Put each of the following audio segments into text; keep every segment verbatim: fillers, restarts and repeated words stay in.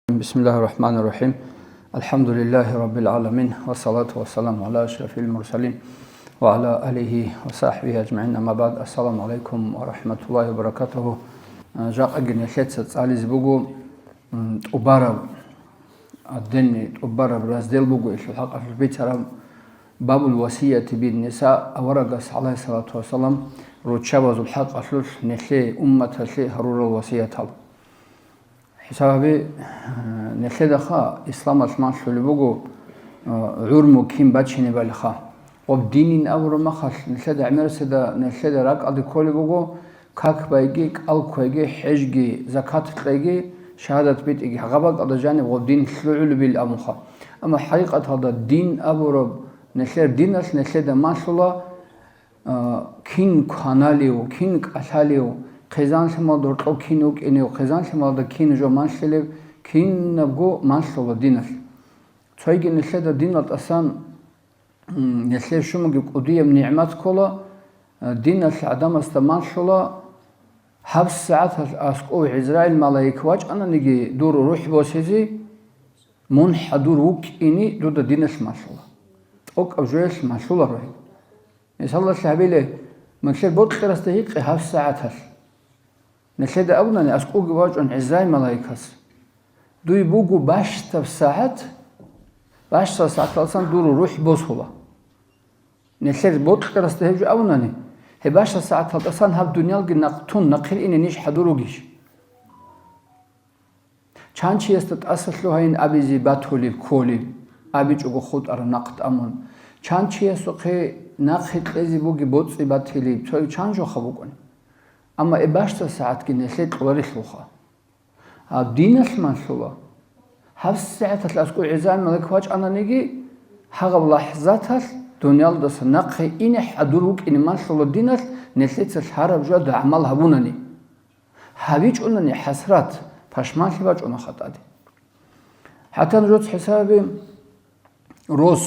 بسم الله الرحمن الرحيم. الحمد لله رب العالمين. والصلاة والسلام على أشرف المرسلين وعلى آله وصحبه أجمعين. أما بعد. السلام عليكم ورحمة الله وبركاته. Жакъаги нилъеца цӀализе буго, м, тӀубараб, отдельный тӀубараб раздел буго, ил хӀакъалъулъ бицараб бабул васияти бин ниса, аварагас, гӀалайгьиссалату вассалам, руччабазул хӀакъалъулъ нилъее, умматалъе гьарурал васиятал. ХӀисаб гьабе, нилъедаха исламалъ малъулеб буго, гӀурму кин бачинебалиха. Гъоб динин абураб махалъ, нилъеда гӀемериседа, нилъеда ракӀалде кколеб буго, как байги, кӀал кквеги, хӀежги, закат кьеги, шагьадат битӀиги, гьагъаб бакӀалда жаниб гъоб дин лъугӀулебил абунха. Амма хӀакъикъаталда дин абураб, нилъер диналъ нилъеда малъула, а, кин кваналев, кин кӀалъалев, хъизан-лъималда гьоркьов кин вукӀинев, хъизан-лъималда кин жо малъилев, кинабго малъула диналъ. Цойги нилъеда динал тӀасан, м, нилъее щумуги кӀудияб нигӀмат ккола, а, диналъ гӀадамасда малъула, гьаб сагӀаталъ аскӀов ГӀизраил малаик вачӀананиги дур рухӀ босизе, мун хӀадур вукӀине дуда диналъ малъула. ТӀокӀаб жоялъ малъуларо гьеб. Мисалалъе гьабиле, нилъер бокьарасда гьикъе гьаб сагӀаталъ. Нилъеда абунани, аскӀовги вачӀун ГӀизраил малаикас: «Дуй буго бащдаб сагӀат, бащдаб сагӀаталдасан дур рухӀ босула». Нилъер бокьарасда гьеб жо абунани, гьеб бащдаб сагӀаталдасан гьаб дуниялги нахъ тун нахъе ине ниж хӀадур ругищ? Чан чиясда тӀаса лъугьайин абизе батулеб кколеб, абичӀого хутӀараб нахъ тӀамун. Чан чиясухъе нахъе кьезе бугеб боцӀи батилеб, цоги чан жоха букӀун. Амма гьеб бащдаб сагӀатги нилъее кьоларелъулха. Гьаб диналъ малъула. Гьаб сагӀаталъ аскӀов ГӀизраил малаик вачӀананиги, гьагъаб лахӀзаталъ дуниялдаса нахъе ине хӀадур вукӀине малъула диналъ, нилъеца лъараб жо дагӀмал гьабунани. ГьабичӀунани хӀасрат, пашманлъи бачӀунаха тӀаде. ХӀатта нужеца хӀисабе, рос,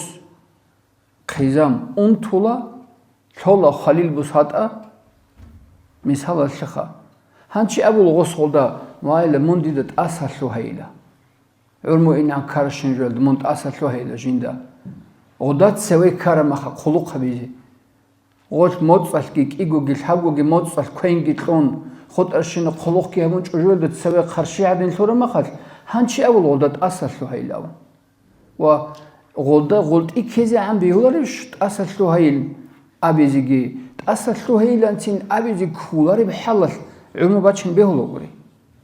хъизан унтула, лъола хвалил бусатӀа, мисалалъеха. Гьанчи абула гъос гъолда: «Вайла, мун дида тӀаса лъугьайила. ГӀумру ине ккаращин жоялда мун тӀаса лъугьайила жинда». Гъода цеве ккараб маха хъулухъ гьабизе. Гъолъ моцӀалъги кӀигоги лъабгоги моцӀалъ квенги кьун, хутӀарщина хъулухъги гьабун чӀужуялда цеве хъарщи гӀадин лъураб махалъ, гьанчи абула гъолда тӀаса лъугьайилан. Ва гъолда гъолтӀи ккезегӀан бегьуларищ тӀаса лъугьайил абизеги, тӀаса лъугьайиланцин абизе кколареб хӀалалъ гӀумру бачин бегьулагури.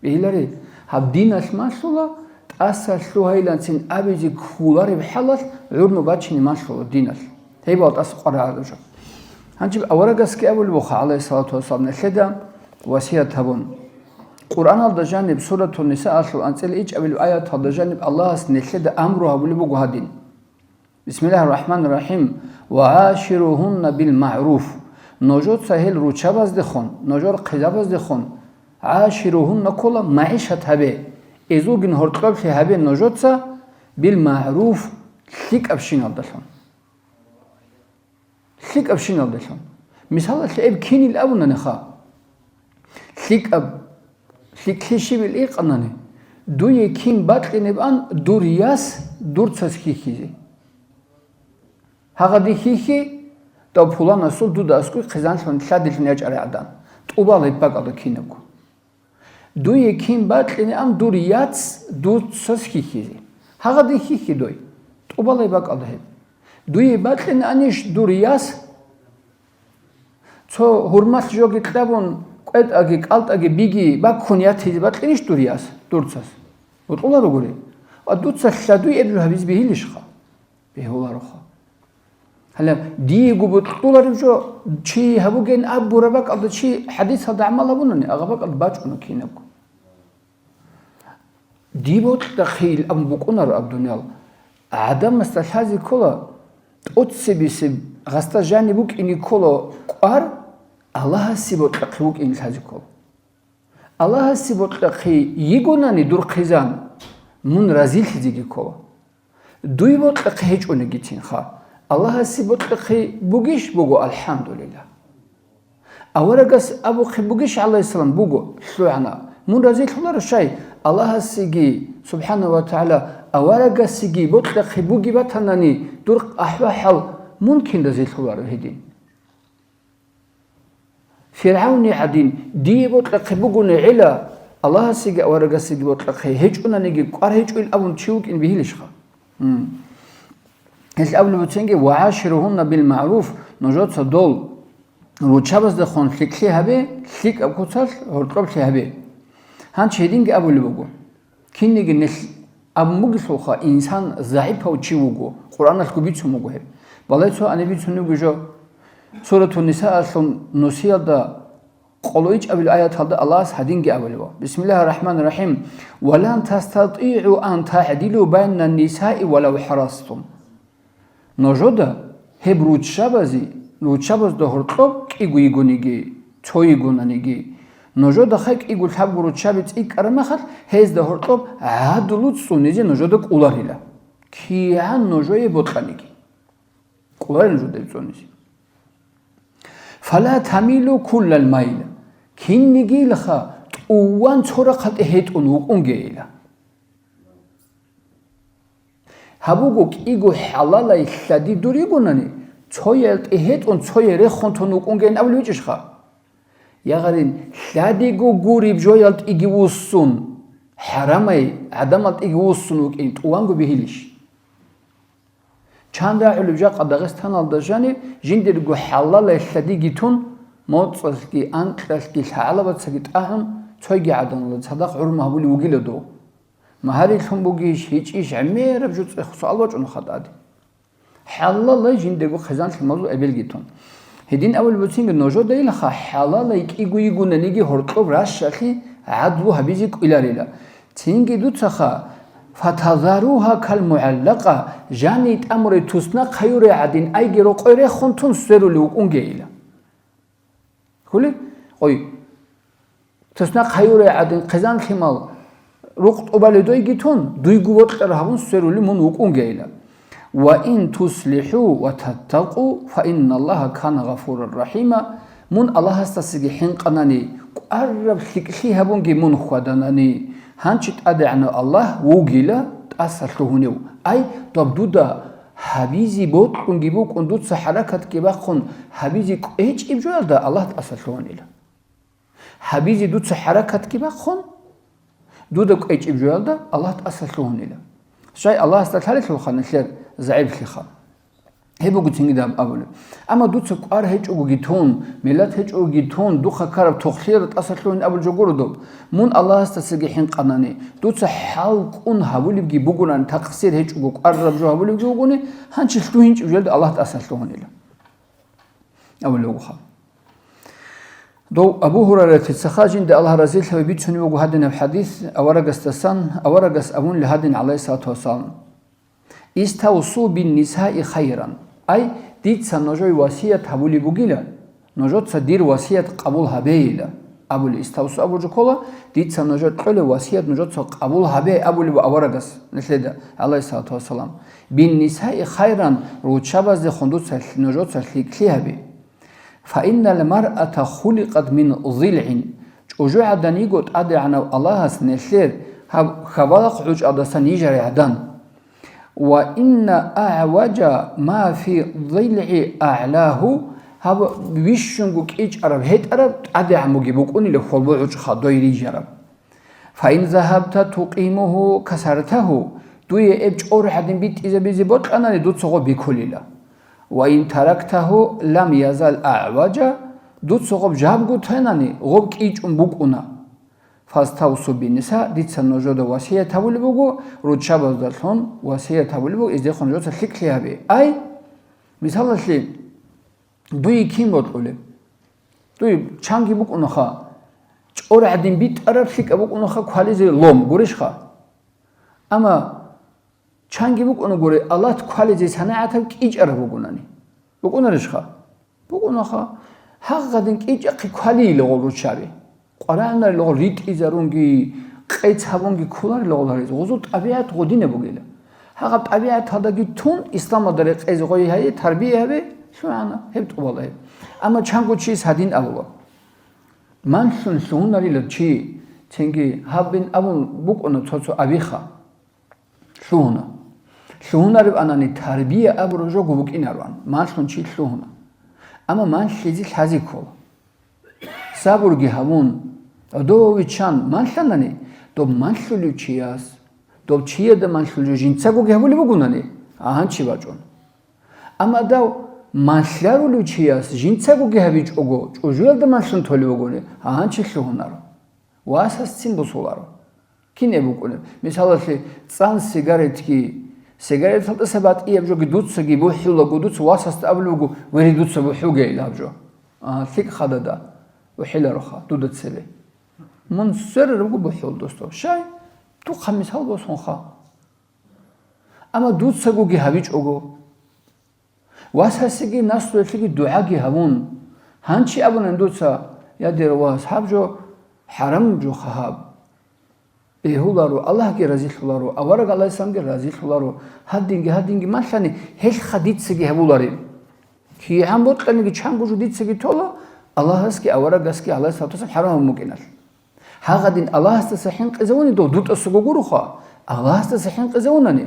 Бегьилари, гьаб диналъ малъула, тӀаса лъугьайиланцин абизе кколареб хӀалалъ гӀумру бачине малъула диналъ. Гьебал тӀаса къварагӀараб жо. Гьанчи аварагасги абулеб буха, гӀалайгьиссалату вассалам, нилъеда васият гьабун. Къуръаналда жаниб, Суратун Нисаалъул анцӀила ичӀабилеб аяталда жаниб Аллагьас нилъеда амру гьабулеб буго гьадин. بسم الله الرحمن الرحيم. وعاشروهن بالمعروف. Нужеца гьел руччабаздехун, нужер хъизабаздехун, гӀаширугьунна ккола, магӀишат гьабе. Эзулгин гьоркьоблъи гьабе нужеца, билмагӀруф, лъикӀабщиналдалъун. ЛъикӀабщиналдалъун. Мисалалъе, эб кинил абунаниха. ЛъикӀаб, лъикӀлъи щибил икъанани, дуе кин бакьинебан дур яс дур цас хьихьизе. Гьагъаде хьихьи, дав пуланасул дуда аскӀой хъизанлъун лъадилъун ячӀарай гӀадан, тӀубала гьеб бакӀалда кинабго. Дуе кин бакьинеан дур яц дур цас хьихьизе. Гьагъаде хьихьи дой, тӀубала гьеб бакӀалда гьеб. Дуе бакьинеанищ дур яс, цо гьурмалъ жоги кьабун, кӀветӀаги, кӀалтӀаги, биги баккун ятизе бакьинищ дур яс, дур цас? Бокьуларогури. Ва дуца лъадуй эб жо гьабизе бегьилищха? Бегьулароха. Гьале, диего бокьулареб жо чи гьабугейин абураб бакӀалда чи хӀадисалда гӀамал гьабунани, агъаб бакӀалда бачӀуна кинабго. Дие бокьахъейил абун букӀунаро аб дуниял. ГӀадамасда лъазе ккола, тӀоцебесеб гъасда жаниб букӀине ккола кӀвар, Аллагьасе бокьахъе вукӀине лъазе ккола. Аллагьасе бокьахъе йигонани дур хъизан, мун разилъизеги ккола. Дуе бокьахъе гьечӀонигицинха, Аллагьасе бокьахъе бугищ? Буго, алхӀамдулиллагь. Аварагас абухъе бугищ, гӀалайгьиссалам? Буго, лъугӀана. Мун разилъуларо щай? Аллагьасеги, субхӀана ва тагӀала, аварагасеги бокьахъе бугеб батанани, дур ахӀвал-хӀал мун кин разилъуларо гьедин? ФиргӀавни гӀадин, дие бокьахъе бугони гӀела, Аллагьасеги аварагасеги бокьахъе гьечӀонаниги, кӀвар гьечӀойил абун чи вукӀин бегьилищха? М. Гьелъ абулеб буцинги: «Ва гӀаширугьунна бил магӀруф», нужеца дол руччабаздехун лъикӀлъи гьабе, лъикӀаб куцалъ гьоркьоблъи гьабе. Гьанчи гьединги абулеб буго. Кинниги нилъ абун бугелъулха, инсан загӀипав чи вуго, Къуръаналъго бицун буго гьеб. Балай цо гьаниб бицунеб буго жо. Суратун Нисаалъул нусиялда къоло ичӀабил аяталда Аллагьас гьадинги абулеб: «Бисмиллагьир рахӀманир рахӀим. Ва лан тастатигӀу ан тагӀдилу байна нисаи валав хӀарастум». Нужеда гьеб руччабазе, руччабазда гьоркьоб кӀиго йигониги, цо йигонаниги, нужеда хай кӀиго лъабго руччаби цӀикӀкӀараб мехалъ, гьезда гьоркьоб гӀадлу цӀунизе нужеда кӀоларила. КигӀан нужее бокьаниги, кӀоларила нужеда гьеб цӀунизе. «Фала тамилу куллал майла». Киннигилха тӀуван цо рахъалде гьетӀун вукӀунгейила. Гьаб буго кӀиго хӀалалай лъади дур йигонани, цоял тӀе гьетӀун, цоял рехун тун вукӀунгейин абулеб гьечӀищха? Ягъарин, лъадиго гуреб жоял тӀиги вуссун, хӀарамай гӀадамал тӀиги вуссун вукӀин тӀуванго бегьилищ? Чан рагӀулеб жакъа Дагъистаналда жаниб жиндирго хӀалалай лъадиги тун, моцӀалъги, анкьалъги, лъагӀалабацаги тӀагӀун, цойги гӀадамалда цадахъ гӀурма гьабулев вугила дов. Магьарилъун бугищ, гьечӀищ, гӀемераб жуцӀи суал бачӀуна хатӀаде. ХӀалалай жиндирго хъизан-лъималазул эбелги тун. Гьедин абулеб буцинги, нужеда илха хӀалалай кӀиго йигонаниги гьоркьоб ращалъи гӀадлу гьабизе кӀвеларила. Цинги дуцаха, «фатазаругьа кал мугӀаллакъа», жани тӀамурай туснахъ гьаюрай гӀадин, айги рокъой рехун тун сверулев вукӀунгейила. Хъули? Къой. Туснахъ гьаюрай гӀадин хъизан-лъимал рукъ тӀубали дойги тун, дуйгу вокьар гьабун сверули мун вукӀунгейила. «Ва ин туслихӀу ва таттакъу, фа инналлагьа кана гъафуран рахӀима». Мун Аллагьасдасаги хӀинкъанани, кӀвараб лъикӀлъи гьабунги мун хьваданани, гьанчи ТӀадегӀанав Аллагь вугила тӀаса лъугьунев. Ай, доб дуда гьабизе бокьунги букӀун, дуца хӀаракатги бахъун гьабизе кӀвечӀеб жоялда Аллагь тӀаса лъугьунила. Гьабизе дуца хӀаракатги бахъун, дуда кӀвечӀеб жоялда Аллагь тӀаса лъугьунила. Щай Аллагьасда лъалелъулха нилъер загӀиплъиха. Гьеб буго цинги даб абулеб. Амма дуца кӀвар гьечӀогоги тун, миллат гьечӀогоги тун, духъа ккараб тохлъиялда тӀаса лъугьин абулеб жо гуро доб. Мун Аллагьасдасаги хӀинкъанани, дуца хӀалкӀун гьабулебги бугунани, такъсир гьечӀого кӀвараб жо гьабулебги бугони, гьанчи лъугьинчӀеб жоялда Аллагь тӀаса лъугьунила. Абулеб бугоха. Дов Абу Гьурайратицаха жинда Аллагь разилъаве бицунеб буго гьадинаб хӀадис аварагасдасан, аварагас абунила гьадин, гӀалайгьиссалату вассалам: «Иставсу бин нисаи хайран». Ай, дица нужее васият гьабулеб бугила, нужеца дир васият къабул гьабейила. Абули, иставсу абуржу ккола, дица нужер кьолев васият нужеца къабул гьабе абулеб аварагас нилъеда, гӀалайгьиссалату вассалам. «Бин нисаи хайран», руччабаздехун дуца лъ-, нужеца лъикӀлъи гьабе. «Фа иннал маръата хуликъат мин зилгӀин», чӀужугӀадан йиго ТӀадегӀанав Аллагьас нилъер гьаб хабалахъ гӀучӀалдасан йижарай гӀадан. «Ва инна агӀважа ма фи зилгӀи агӀлагьу», гьаб вищунго кӀичӀараб гьетӀараб ТӀадегӀан бугеб букӀунила хьолбо гӀучӀха дой рижараб. «Фа ин загьабта тукъимугьу касартагьу», дуе эб чӀор гӀадин битӀизабизе бокьанани, дуца гъоб бикулила. «Ва ин тарактагьу лам язал агӀважа», дуца гъоб жабгу тайнани, гъоб кӀичӀун букӀуна. «Фаставсу бинниса», дица нужеда васият гьабулеб буго, руччабаздалъун васият гьабулеб буго, издехун нужеца лъикӀлъи гьабе. Ай, мисалалъе, дуе кин бокьулеб? Дуе чанги букӀунаха, чӀор гӀадин битӀараб лъикӀаб букӀунаха квализе лом, гурищха? Амма чанги букӀуна гури, Аллагь квализе санагӀатаб кӀичӀараб бугунани. БукӀунарищха? БукӀунаха. Гьагъадин кӀичӀахъе квалиила гъол руччаби. Къварагьунарила гъол ритӀизарунги, къец гьабунги кколарила гъол гьаризе. Гъозул тӀабигӀат гъодинаб бугила. Гьагъаб тӀабигӀаталдаги тун, исламалда рекъезе гъой гьайе, тарбия гьабе, лъугӀана, гьеб тӀубала гьеб. Амма чанго чияс гьадин абула: «Манлъун лъугьунарила чи, Цинги гьабин абун букӀуна цо-цо абиха. Лъугьуна. Лъугьунареб анани, тарбия абураб жого букӀинароан, малъун чи лъугьуна. Амма малъизе лъазе ккола. Сабурги гьабун, гӀодовиччан малъанани, доб малъулев чияс, доб чияда малъулев жинцагоги гьабулеб бугунани, гьанчи бачӀун. Амма дав малъарулев чияс жинцагоги гьабичӀого, чӀужуялда малъун толев вугони, гьанчи лъугьунаро. Васасцин бусуларо. Кине букӀунеб? Мисалалъе, цӀан сигаретги, сигареталда сабатӀияб жоги дуцаги бухӀулаго, дуца васасда абулеб буго, вери, дуца бухӀуге илаб жо. А, лъикӀ хадада, ухӀилароха, дуда цебе. Мун сверарабго бухӀул, досдо. Щай? Тухъа мисал босунха. Амма дуцагоги гьабичӀого. Васасеги наслуялъеги дугӀаги гьабун, гьанчи абунан дуца, я дир вас, гьаб жо хӀарам жо хаб. Бегьуларо, Аллагьги разилъуларо, авараг гӀалайгьиссаламги разилъуларо, гьадинги, гьадинги малъани, гьелха дицаги гьабулареб. КигӀан бокьаниги чанго жо дицаги тола, Аллагьасги аварагасги гӀалайгьиссалату вассалам хӀарам гьабун букӀиналъ. Гьагъадин Аллагьасдаса хӀинкъизавуни дов, дутӀасаго гурухъа, Аллагьасдаса хӀинкъизавунани.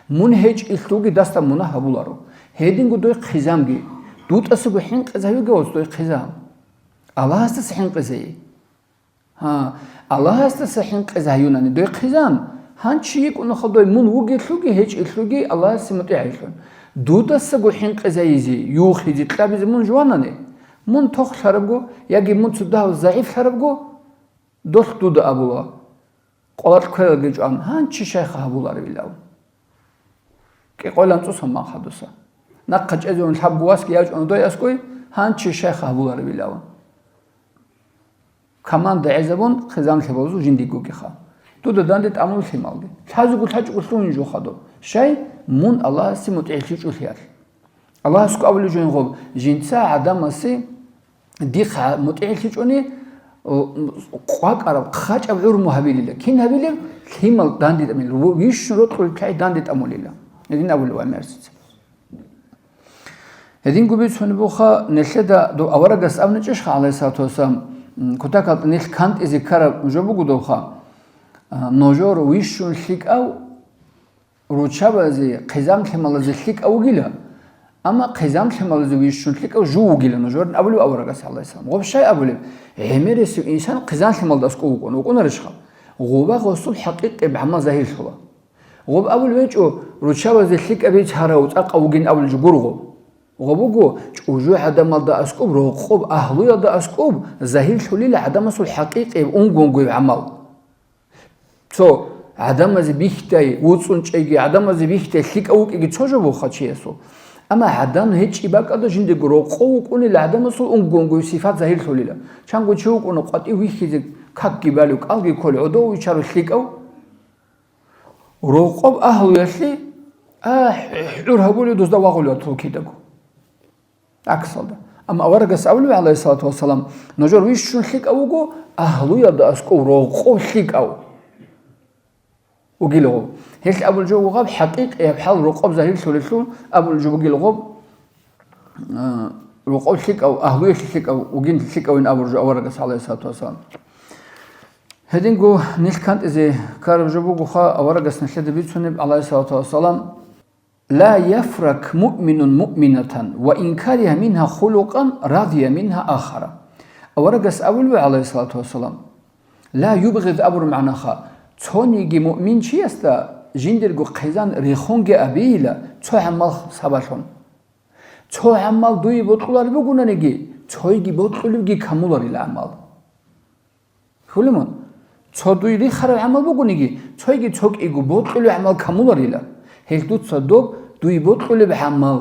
Мун гьечӀелъулги дасда мунагь гьабуларо. Гьединго дой хъизамги. ДутӀасаго хӀинкъизавиги вац дой хъизам. Аллагьасдаса хӀинкъизайи. Гьа, Аллагьасдаса хӀинкъизаюнани дой хъизан, гьанчи йикӀунаха дой мун вугелъулги гьечӀелъулги Аллагьасе мутӀигӀлъун. Дудасаго хӀинкъизайизе, юхизе, кьабизе мун жуванани, мун тохлъарабго яги мун цо дагьав загӀифлъарабго, долъ дуда абула, къвалакь квералги чӀван, гьанчи щайха гьабуларевилав. КӀикъойлан цӀусан ман хадуса. Нахъа чӀезегӀун лъабго васги ячӀун дой аскӀой, гьанчи щайха гьабуларевилав. Команда гӀезабун, хъизан лъебалзул жиндигогиха. Дуда данде тӀамул лъималги. Лъазего лъачӀого лъугьин жо хадуб. Щай? Мун Аллагьасе мутӀигӀлъичӀулъиялъ. Аллагьасго абулеб жо гьеб, жинца гӀадамасе дихъ мутӀигӀлъичӀони, къвакӀараб, хъачӀаб гӀурму гьабилила. Кин гьабилеб? Лъимал данде тӀамил, вищун рокьулеб лъай данде тӀамулила. Гьедин абулеб вай мерсица. Гьединго бицунеб буха, нилъеда дов аварагас абуначӀищха, гӀалайгьиссалату вассалам, м, кутакалда нилъ кантӀизе ккараб жо буго довха, а, нужер вищун лъикӀав руччабазе, хъизан-лъималазе лъикӀав вугила, амма хъизан-лъималазе вищун лъикӀав жив вугила нужерин абулев аварагас, гӀалайгьиссалам. Гъоб щай абулеб? ГӀемерисев инсан хъизан-лъималда аскӀов вукӀун, вукӀунарищха? Гъоба гъосул хӀакъикъи гӀамал загьирлъула. Гъоб абулеб гьечӀо, руччабазе лъикӀаб бицарав цӀакъав вугин абулеб жо гуро гъоб. Гъоб буго, чӀужу гӀадамалда аскӀоб, рокъоб, агьлуялда аскӀоб загьирлъулила гӀадамасул хӀакъикъияб унгонгояб гӀамал. Цо гӀадамазе бихьдай, вуцӀцӀун чӀеги, гӀадамазе бихьдай лъикӀав вукӀиги цо жо буха чиясул. Амма гӀадан гьечӀеб бакӀалда жиндего рокъов вукӀунила гӀадамасул унгонгояб сифат загьирлъулила. Чанго чи вукӀуна къватӀив вихьизе какги балев, кӀалги кколев, гӀодов виччарав лъикӀав. Рокъоб агьлуялъе, а, гӀур гьабулев дузда вагъулев атул кидаго. ГӀаксалда. Амма аварагас абулеб, гӀалайгьиссалату вассалам, нужер вищун лъикӀав вуго, агьлуялда аскӀов рокъов лъикӀав вугилгъу. Гьелъ абулеб жо бугеб, хӀакъикъияб хӀал рокъоб загьирлъулелъул абулеб жо бугилгъу, а, рокъов лъикӀав, агьлуялъе лъикӀав вугин, лъикӀавин абулеб жо аварагас, гӀалайгьиссалату вассалам. Гьединго нилъ кантӀизе ккараб жо бугоха, аварагас нилъеда бицунеб, гӀалайгьиссалату вассалам, «Ла яфрак муъминун муъминатан, ва ин кариха минха хулукъан, радия минха ахара». Аварагас абулеб, гӀалайгьиссалату вассалам, «Ла юбгъид» абураб магӀнаха, цониги муъминчиясда жиндирго хъизан рехунги абейила цо гӀамал сабаблъун. Цо гӀамал дуе бокьулареб бугонаниги, цойги бокьулебги камуларила гӀамал. Хьулимун, цо дуй рихараб гӀамал бугониги, цойги цо кӀиго бокьулеб гӀамал камуларила. Гьел дуца доб дуй бокьулеб гӀамал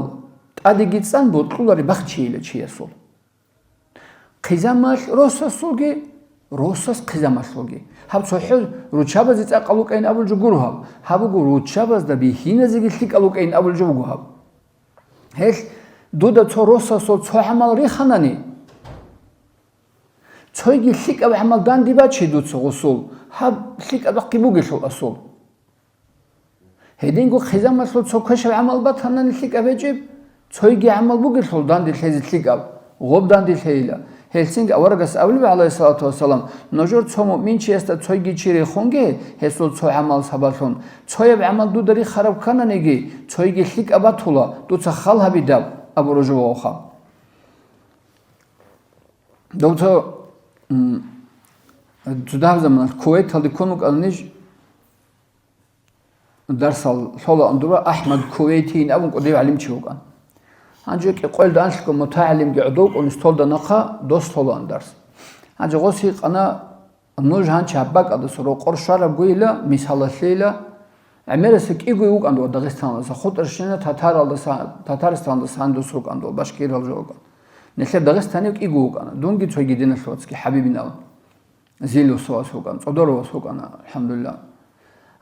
тӀадеги цӀан бокьулареб бахчейила чиясул. Хъизамалъ росасулги, росас хъизамалъулги. Гьаб цохӀо руччабазе цӀакъал вукӀайин абулеб жо гуро гьаб. Гьаб буго руччабазда бихьиназеги лъикӀал вукӀайин абулеб жо буго гьаб. Гьелъ дуда цо росасул цо гӀамал риханани, цойги лъикӀаб гӀамал данде бачей дуца гъусул, гьаб лъикӀаб бахъги бугелъул асул. Гьединго хъизамалъул цо квешаб гӀамал батанани лъикӀаб гьечӀеб, цойги гӀамал бугелъул данде лъезе лъикӀаб, гъоб данде лъейила. Гьелцинги аварагас абулеб, гӀалайгьиссалату вассалам, нужер цо муъминчиясда цойги чи рехунге, гьесул цо гӀамал сабаблъун, цояб гӀамал дуда рихараб ккананиги, цойги лъикӀаб батула, дуца хал гьабидаб, абураб жо вавха. Дов цо, м, цо дагьаб заманалъ Кувейталде ккун вукӀана ниж, дарсал лъолаан дура, АхӀмад Кувейтиин абун кӀудияв гӀалимчи вукӀан. Гьанже кӀикъоялда анлъго мутагӀалимги гӀодов вукӀун столда нахъа дос лъолаан дарс. Гьанже гъос гьикъана, нуж гьанчи гьаб бакӀалдаса рокъор щварабгойила, мисалалъейила, гӀемераса кӀиго вукӀан дура Дагъистаналдаса, хутӀарщина татаралдаса, Татарстаналдаса гьандус рукӀан дура, башкирал жо вукӀан. Нилъер Дагъистанив кӀиго вукӀана, дунги цойги диналъувацги ХӀабибин абун. Зилусовас вукӀана, ЦӀодоровас вукӀана, алхӀамдулиллагь.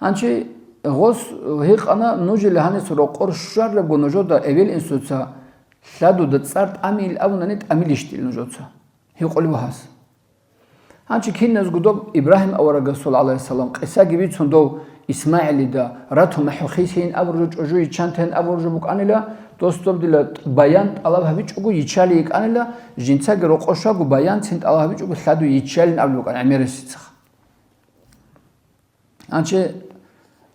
Гьанчи гъос гьикъана, нужила гьаниса рокъор щварабго нужода эбел-инсуца лъадуда цӀар тӀамил абунани тӀамилищ дил нужоца? Гьикъулев гьас. Гьанчи киназго доб Ибрагьим аварагасул, гӀалайгьиссалам, къисаги бицун дов ИсмагӀилида, рату махӀухъисейин абуржу чӀужу йиччантейин абуржу букӀанила, дос доб дила баян тӀалаб гьабичӀого йиччали йикӀанила, жинцаги рокъошаго баянцин тӀалаб гьабичӀого лъаду йиччалин абулеб букӀан гӀемерисицаха. Анчи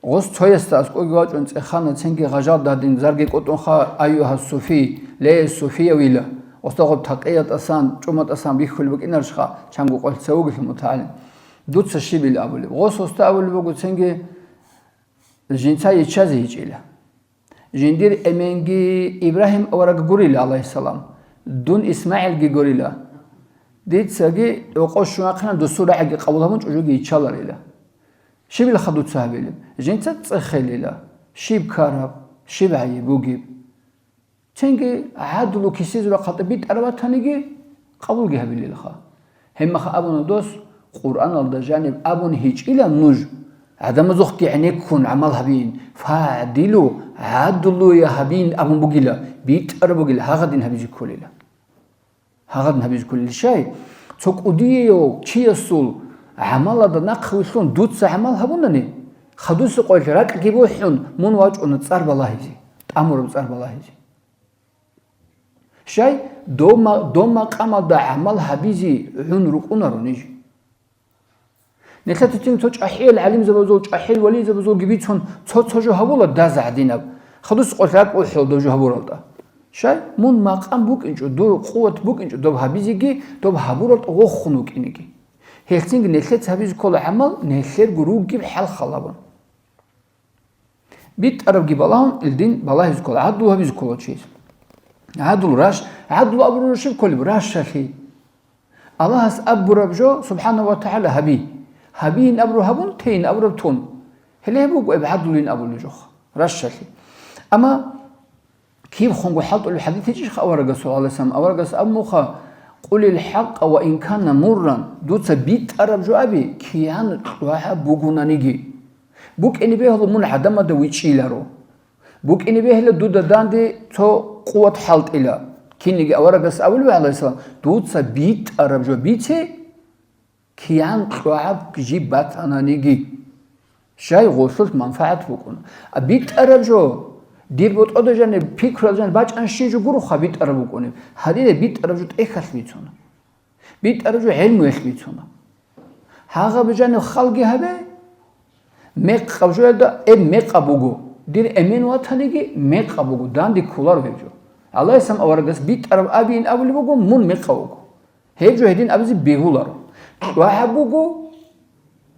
гъос цоясда аскӀоги вачӀун цӀехана, цинги гъажал дадин зарги кӀутӀунха, айюгьа суфий, ле, суфиявила, гъосда гъоб такъиятасан, чӀуматасан бихьулеб букӀинарищха, чанго къвалъ цевугелъул мутагӀалим. Дуца щибил абулеб? Гъос гъосда абулеб буго, цинги жинца йиччазе йичӀила. Жиндир эменги Ибрагьим авараг гурила, гӀалайгьиссалам, дун ИсмагӀилги гурила. Дицаги рокъов щун вахъинан дусул рагӀиги къабул гьабун чӀужуги йиччаларила. Щибилха дуца гьабилеб? Жинца цӀехелила. Щиб ккараб, щиб гӀайиб бугеб? Цинги гӀадлу кисизул рахъалда битӀараб батаниги, къабулги гьабилелха. Гьебмаха абуна дос, Къуръаналда жаниб абун гьечӀила нуж, гӀадамазухъги гӀенеккун гӀамал гьабин, фагӀдилу, гӀадлуя гьабин абун бугила, битӀараб бугила, гьагъадин гьабизе кколила. Гьагъадин гьабизе кколила. Щай? Цо кӀудияв чиясул гӀамалалда нахъвилълъун дуца гӀамал гьабунани, хадуса къоялъ ракьги бухӀун, мун вачӀуна цӀар балагьизе, тӀамураб цӀар балагьизе. Щай, дов ма-, дов макъамалда гӀамал гьабизе гӀун рукӀунаро ниж. Нилъер цин цо чӀахӀиял гӀалимзабазул, чӀахӀиял вализабазулги бицун цо-цо жо гьабула даз гӀадинаб. Хадус къо ракӀ ухӀел дов жо гьабуралда. Щай, мун макъам букӀинчӀо, дур къуват букӀинчӀо доб гьабизеги, доб гьабуралда вохун вукӀинеги. Гьелцинги нилъеца гьабизе ккола гӀамал нилъерго ругеб хӀалхал гьабун. БитӀарабги балагьун, илдин балагьизе ккола, гӀадлу гьабизе ккола чияс. ГӀадлу раш, гӀадлу абураб щиб кколеб? Рашалъи. Аллагьас абураб жо, субхӀанагьу ва тагӀала, гьаби. Гьабиин абураб гьабун, тейин абураб тун. Гьеле гьеб буго гӀадлуйин абулеб жо, рашалъи. Амма киб хунго хӀалтӀулеб хӀадис гьечӀищха аварагасул, гӀалайгьиссалам, аварагас абун буха, «Къулил хӀакъа ва ин кана мурран», дуца битӀараб жо аби, кигӀан кьвагӀаб бугонаниги. БукӀине бегьула мун гӀадамазда вичӀчӀиларо. БукӀине бегьула дуда данде цо къуват хӀалтӀила. Кинниги аварагас абулеб, гӀалайгьиссалам, дуца битӀараб жо бице, кигӀан кьвагӀаб жиб батананиги. Щай, гъолъулъ манфагӀат букӀуна. А битӀараб жо, дир ботӀода жаниб, пикруялда жаниб бачӀанщин жо гуроха битӀараб букӀунеб. Гьадинаб битӀараб жо тӀехьалъ бицуна. БитӀараб жо гӀелмуялъ бицуна. Гьагъаб жаниб халги гьабе, мекъаб жоялда, э, мекъаб буго. Дир эмен ватаниги мекъаб буго, данде кколаро гьеб жо. ГӀалайгьиссалам аварагас битӀараб абиин абулеб буго, мун мекъав вуго. Гьеб жо гьедин абизе бегьуларо. КьвагӀаб буго,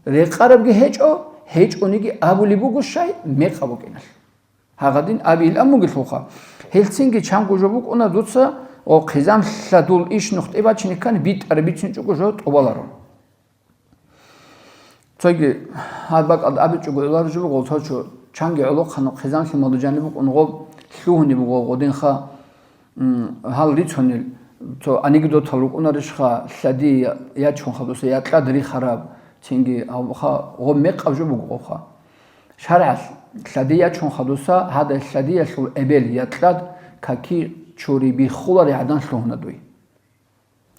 рекъарабги гьечӀо, гьечӀониги абулеб буго щай, мекъаб букӀиналъ. Гьагъадин абиил амугелъулха. Гьелцинги чанго жо букӀуна дуца, о, хъизан лъадул иш нухтӀи бачине ккани битӀараб бицинчӀого жо тӀубаларо. Цоги гьаб бакӀалда абичӀого гӀолар жо буго, цо чо чанги гӀолохъанаб хъизан лъималда жаниб букӀун гъоб лъугьунеб буго гъодинха, м, гьал рицунел, цо анекдотал рукӀунарищха, лъади я-, ячун хадуса якьад рихараб, цинги гьабха гъоб мекъаб жо буго гъобха. ШаргӀалъ лъади ячун хадуса, гьадай лъадиялъул эбел якьад каки чури биххулари гӀадан лъугьуна дуй.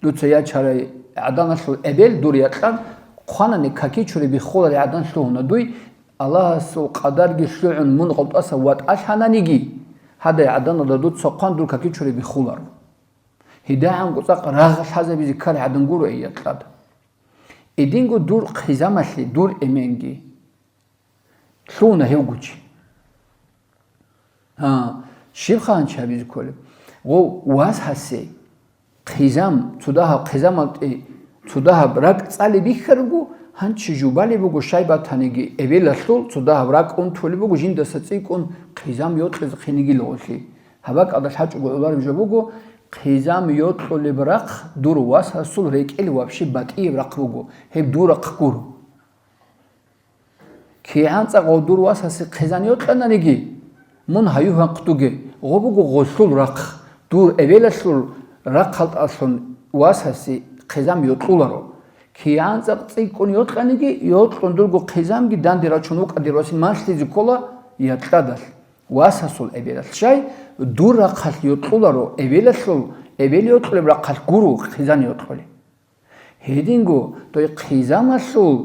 Дуца ячарай гӀаданалъул эбел дур якьад хъванани каки чури биххулари гӀадан лъугьуна дуй, Аллагьасул къадарги лъугӀун мун гъалтӀаса ватӀалъананиги, гьадай гӀаданалда дуца хъван дур каки чури биххуларо. ГьедагӀанго цӀакъ рагъ лъазабизе ккарай гӀадан гуро ай якьад. Эдинго дур хъизамалъе дур эменги лъугьуна гьевгучи. Гьа, щиб хъанчи гьабизе кколеб? Гъов, вас гьасе, хъизам, цо дагьаб хъизамалде цо дагьаб ракӀ цӀалеб бихьарго, гьанчи жубалеб буго, щай батаниги, эбелалъул цо дагьаб ракӀ унтулеб буго, жиндаса цӀикӀкӀун хъизам йокьизе хинигил гъолъи. Гьаб бакӀалда лъачӀого гӀолареб жо буго, хъизан йокьулеб рахъ дур васасул рекӀел вообще батӀияб рахъ буго, гьеб дур рахъ гуро. КигӀан цӀакъ гъов дур васасе хъизан йокьананиги, мун гьаюгьанхъ дуге, гъо буго гъолъул рахъ, дур эбелалъул рахъалдалъун васасе хъизан йокьуларо. КигӀан цӀакъ цӀикӀкӀун йокьаниги, йокьун дурго хъизамги данде рачун вукӀа дир васе малъизе ккола якьадалъ. Васасул эбелалъ щай, дур рахъалъ йокьуларо эбелалъул, эбел йокьулеб рахъалъ гуро хъизан йокьулеб. Гьединго дой хъизамалъул,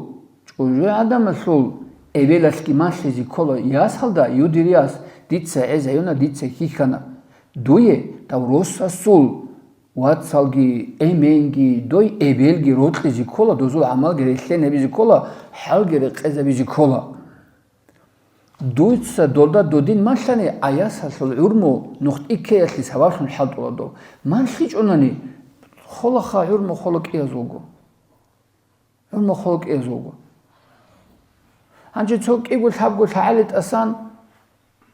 чӀужугӀадамалъул эбелалъги малъизе ккола ясалда, юдир яс, дица гӀезаюна, дица хьихьана. Дуе дав росасул вацалги, эменги, дой эбелги рокьизе ккола, дозул гӀамалги релълъен гьабизе ккола, хӀалги рекъезабизе ккола. Дуца долда додин малъани, аясалъул гӀурму нухтӀиккеялъе сабаблъун хӀалтӀула дов. МалъичӀунани, холаха гӀурму хола кӀиязулго. ГӀурму хола кӀиязулго. Гьанже цо кӀиго лъабго лъагӀалитӀасан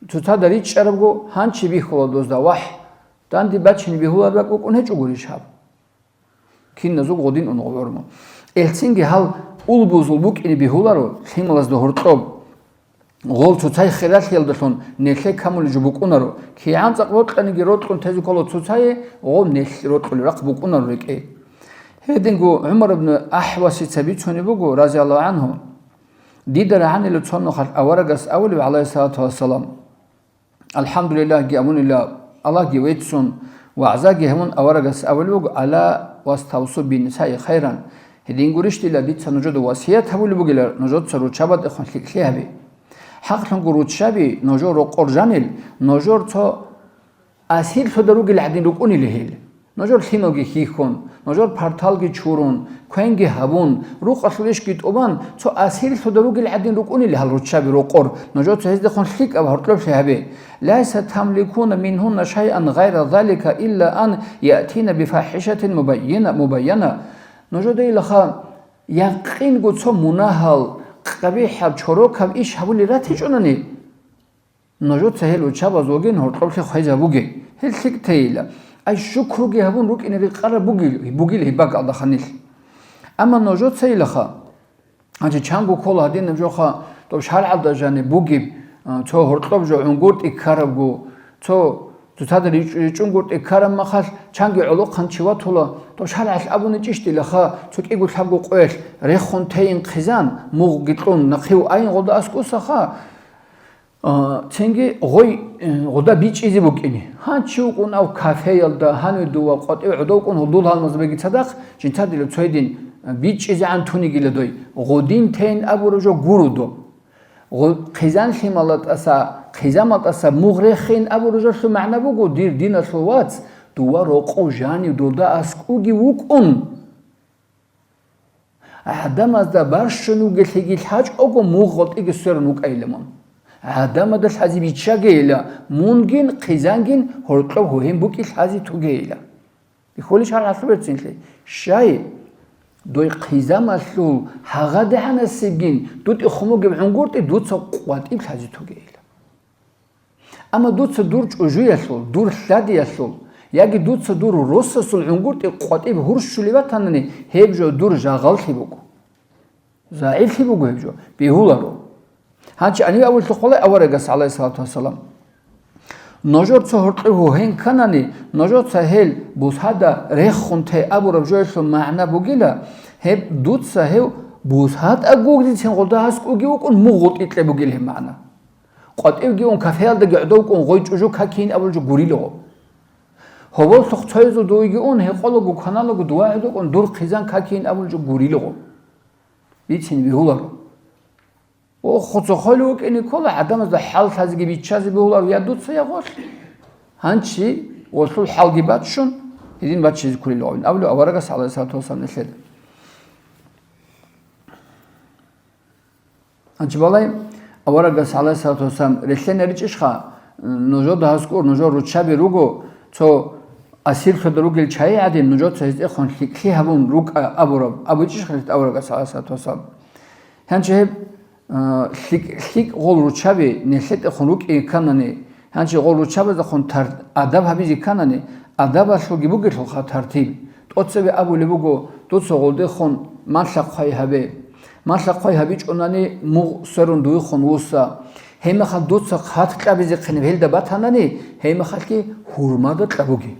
цоцада ричӀчӀарабго, гьанчи бихьула дозда, вагь, данде бачине бегьулареб бакӀ букӀун гьечӀогурищ гьаб? Киназул гъодин ун гъормо. Элцинги гьал улбузул букӀине бегьуларо лъималазда гьоркьоб. Гъол цоцай хиралъиялдалъун нелъе камулеб жо букӀунаро. КигӀан цӀакъ рокьаниги рокьун тезе ккола цоцае, гъоб нелъ рокьулеб рахъ букӀунаро рекӀее. Гьединго ГӀумар ибн АхӀвасица бицунеб буго, разияллагьу гӀанхӀу, дида рагӀанила цо нухалъ аварагас абулеб, гӀалайгьиссалату вассалам. АлхӀамдулиллагьги абунила, Аллагьги веццун, вагӀзаги гьабун аварагас абулеб буго, «Ала ваставсу биннисаи хайран», гьедин гурищ дила дица нужеда васият гьабулеб бугила, нужеца руччабатӀехун лъикӀлъи гьабе. ХӀакълъунго руччаби нужер рокъор жанил, нужер цо асирлъуда ругел гӀадин рукӀунила гьел. Нужер лъималги хьихьун, нужер парталги чурун, квенги гьабун, рукъалъул ишги тӀубан, цо асирлъуда ругел гӀадин рукӀунила гьал руччаби рокъор, нужеца гьездехун лъикӀаб гьоркьоблъи гьабе. «Лайса тамликуна мингьунна шайъан гъайра залика илла ан яътина бифахӀишатин мубаййина-, мубайяна». Нужеда илаха якъинго цо мунагьал, къабихӀаб, чорокаб иш гьабулел ратичӀунани, нужеца гьел руччабазулгин гьоркьоблъи хвезабуге, гьел лъикӀ тейила. Ай шукруги гьабун рукӀине рекъараб бугил, бугил гьеб бакӀалда ханилъ. Амма нужеца илаха, гьанже чанго ккола гьадинаб жоха, тӀоб шаргӀалда жаниб бугеб, а, цо гьоркьоб жо гӀунгуртӀи ккарабго, цо цоцада рич-, ричӀунгуртӀи ккараб махалъ, чанги гӀолохъанчи ватула, тӀоб шаргӀалъ абуничӀищ дилаха, цо кӀиго лъабго къоялъ рехун тейин хъизан, мугъги кьун нахъив айин гъода аскӀусаха, А, цинги гъой, э, гъода бичӀчӀизе букӀине. Гьанчи вукӀун ав кафеялда, гьанив дова къватӀив гӀодов вукӀун гьудул гьалмазабиги цадахъ, жинцадила цойдин, э, бичӀчӀизегӀан тунигила дой. Гъодин тейин абураб жо гуро доб. Гъо-, хъизан лъималда тӀаса, хъизамал тӀаса мугъ рехин абураб жолъул магӀна буго, дир диналъул вац, дова рокъов жанив дода аскӀуги вукӀун. ГӀадамазда барщун вугелъиги лъачӀого мугъ гъотӀиги сверун вукӀайила мун. ГӀадамада лъази биччагейила, мунгин, хъизангин гьоркьоб гьугьин букӀи лъази тугейила. Бихьулищ гьал гьалъуб берцинлъи? Щай? Дой хъизамалъул гьагъадегӀанасебгин дутӀи хъумугеб гӀунгуртӀи дуца къватӀиб лъази тугейила. Амма дуца дур чӀужуялъул, дур лъадиялъул, яги дуца дур росасул гӀунгуртӀи къватӀиб гьурщулев ватанани, гьеб жо дур жагъаллъи буго. ЗагӀиплъи буго гьеб жо, бегьуларо. Гьанчи гьанив абуллъухъ валай аварагас, гӀалайгьиссалату вассалам, нужер цо гьоркьов гьугьин кканани, нужеца гьел бусада рехун те абураб жоялъул магӀна бугила, гьеб дуца гьев бусада гугдицин гъода аскӀуги вукӀун мугъ гъутӀикье бугил гьеб магӀна. КъватӀивги ун, кафеялдаги гӀодов кӀун, гъой чӀужу какин абулчӀо гурилгъо. Гьоболлъухъ цоязул дуйги ун, гьекъолаго кваналаго дува гӀодов кӀун, дур хъизан какин абулчӀо гурилгъо. Бицин бегьуларо. Охо, цо хъвалев вукӀине ккола, гӀадамазда хӀал лъазеги биччазе бегьуларо, я дуца, я гъолъ. Гьанчи гъолъул хӀалги баччун, Гьедин баччизе кколел гъовин, абулев аварагас, гӀалайгьиссалату вассалам, нилъеда. Гьанчи балай, аварагас, гӀалайгьиссалату вассалам, релълъене ричӀищха, нужеда гьаскӀур, нужер руччаби руго, цо асирлъуда ругел чагӀи гӀадин, нужеца гьезтӀехун лъикӀлъи гьабун рукӀа абураб, абичӀищха аварагас, гӀалайгьиссалату вассалам? Гьанчи гьеб, а, лъикӀ-, лъикӀ гъол руччаби нилъеда гьезтӀехун рукӀине кканани, гьанчи гъол руччабаздехун тар-, адаб гьабизе кканани, адабалъулги бугелъулха тартиб. ТӀоцебе абулеб буго, дуца гъолдехун малъа-хъвай гьабе. Малъа-хъвай гьабичӀунани мугъ сверун дуехун вуса. Гьебмехалъ дуца хъат кьабизехъинаб гьелда батанани, гьебмехалъги гьурмада кьабуге.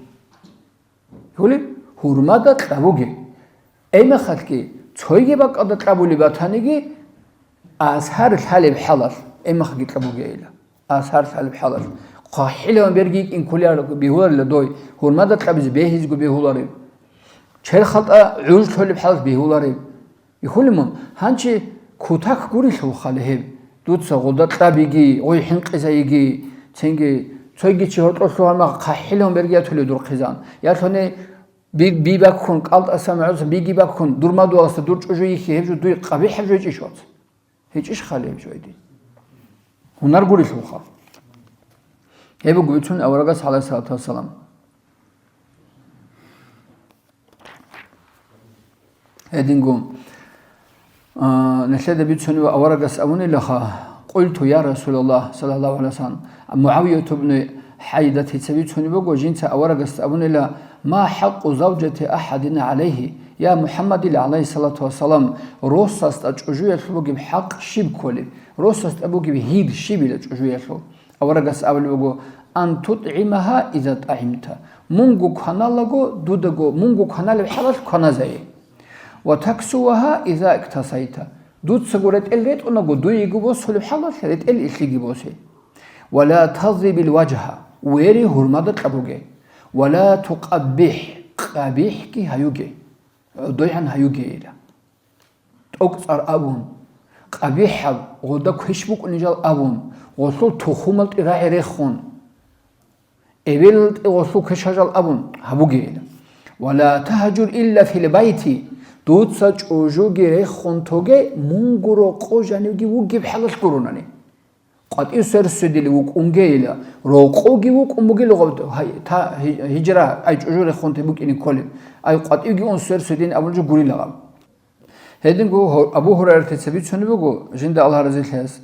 Гьули? Гьурмада кьабуге. Гьебмехалъги цойги бакӀалда кьабулеб батаниги, асар лъалеб хӀалалъ гьебмехалъги кьабугейила. Асар лъалеб хӀалалъ. ХъахӀилаван берги йикӀин кколел бегьуларила дой, гьурмада кьабизе бегьизего бегьулареб. Черхалда гӀуж лъолеб хӀалалъ бегьулареб. Ихули мун, гьанчи кутак гурелъулха гьеб, дуца гъолда кьабиги, гъой хӀинкъизайиги, цинги цойги чи гьоркьор лъугьармагъ хъахӀилаван берги ятулев дур хъизан. Ялъуни би, би баккун, кӀалтӀаса магӀуса биги баккун, дур мадугьаласда дур чӀужу йихьи, гьеб жо дуй къабихӀаб жойчӀищ вац? ГьечӀищ хали гьеб жойди? Гьунар гурелъулха. Гьеб буго бицун аварагас, гӀалайгьиссалату вассалам. Гьединго, а, нилъеда бицунеб аварагас абунилаха, «Къулту, я Расулаллагь, саллаллагьу гӀалайгьи ва саллам», МугӀавияту бну ХӀайдатица бицунеб буго, жинца аварагасда абунила, «Ма хӀакъу завжати ахӀадина гӀалайгьи, я МухӀаммадил, гӀалайгьиссалату вассалам, росасда чӀужуялъул бугеб хӀакъ щиб кколеб, росасда бугеб гьир щибила чӀужуялъул?» Аварагас абулеб буго, «Ан тутӀгӀимагьа иза тӀагӀимта». Мунго кваналаго, дудаго мунго кваналеб хӀалалъ кваназайи. «Ва таксувагьа иза иктасайта». Дуцаго ретӀел ретӀунаго, дуего босулеб хӀалалъ ретӀел илъиги босе. «Ва ла тазрибил важгьа», вери гьурмада кьабуге. «Ва ла тукъаббихӀ», къабихӀги гьаюге. ГӀодойгӀан гьаюгейила. ТӀокӀцӀар абун, къабихӀаб, гъода квеш букӀунел жал абун, гъолъул тухумалде рагӀи рехун, эбелалде гъолъул квеш гьажал абун гьабугейила. «Ва ла тагьжур илла фил байти», дуца чӀужуги рехун тоге, мунго рокъов жанивги вугеб хӀалалъ гуронани. КъватӀив сверсудилев вукӀунгейила, рокъовги вукӀун бугила гъаб-, гьай, та гьи-, гьижра, ай чӀужу рехун те букӀине кколеб, ай къватӀивги ун сверсудин абулеб жо гурила гъаб. Гьединго гьо-, Абу Гьурайратица бицунеб буго, жинда Аллагь разилъаяс,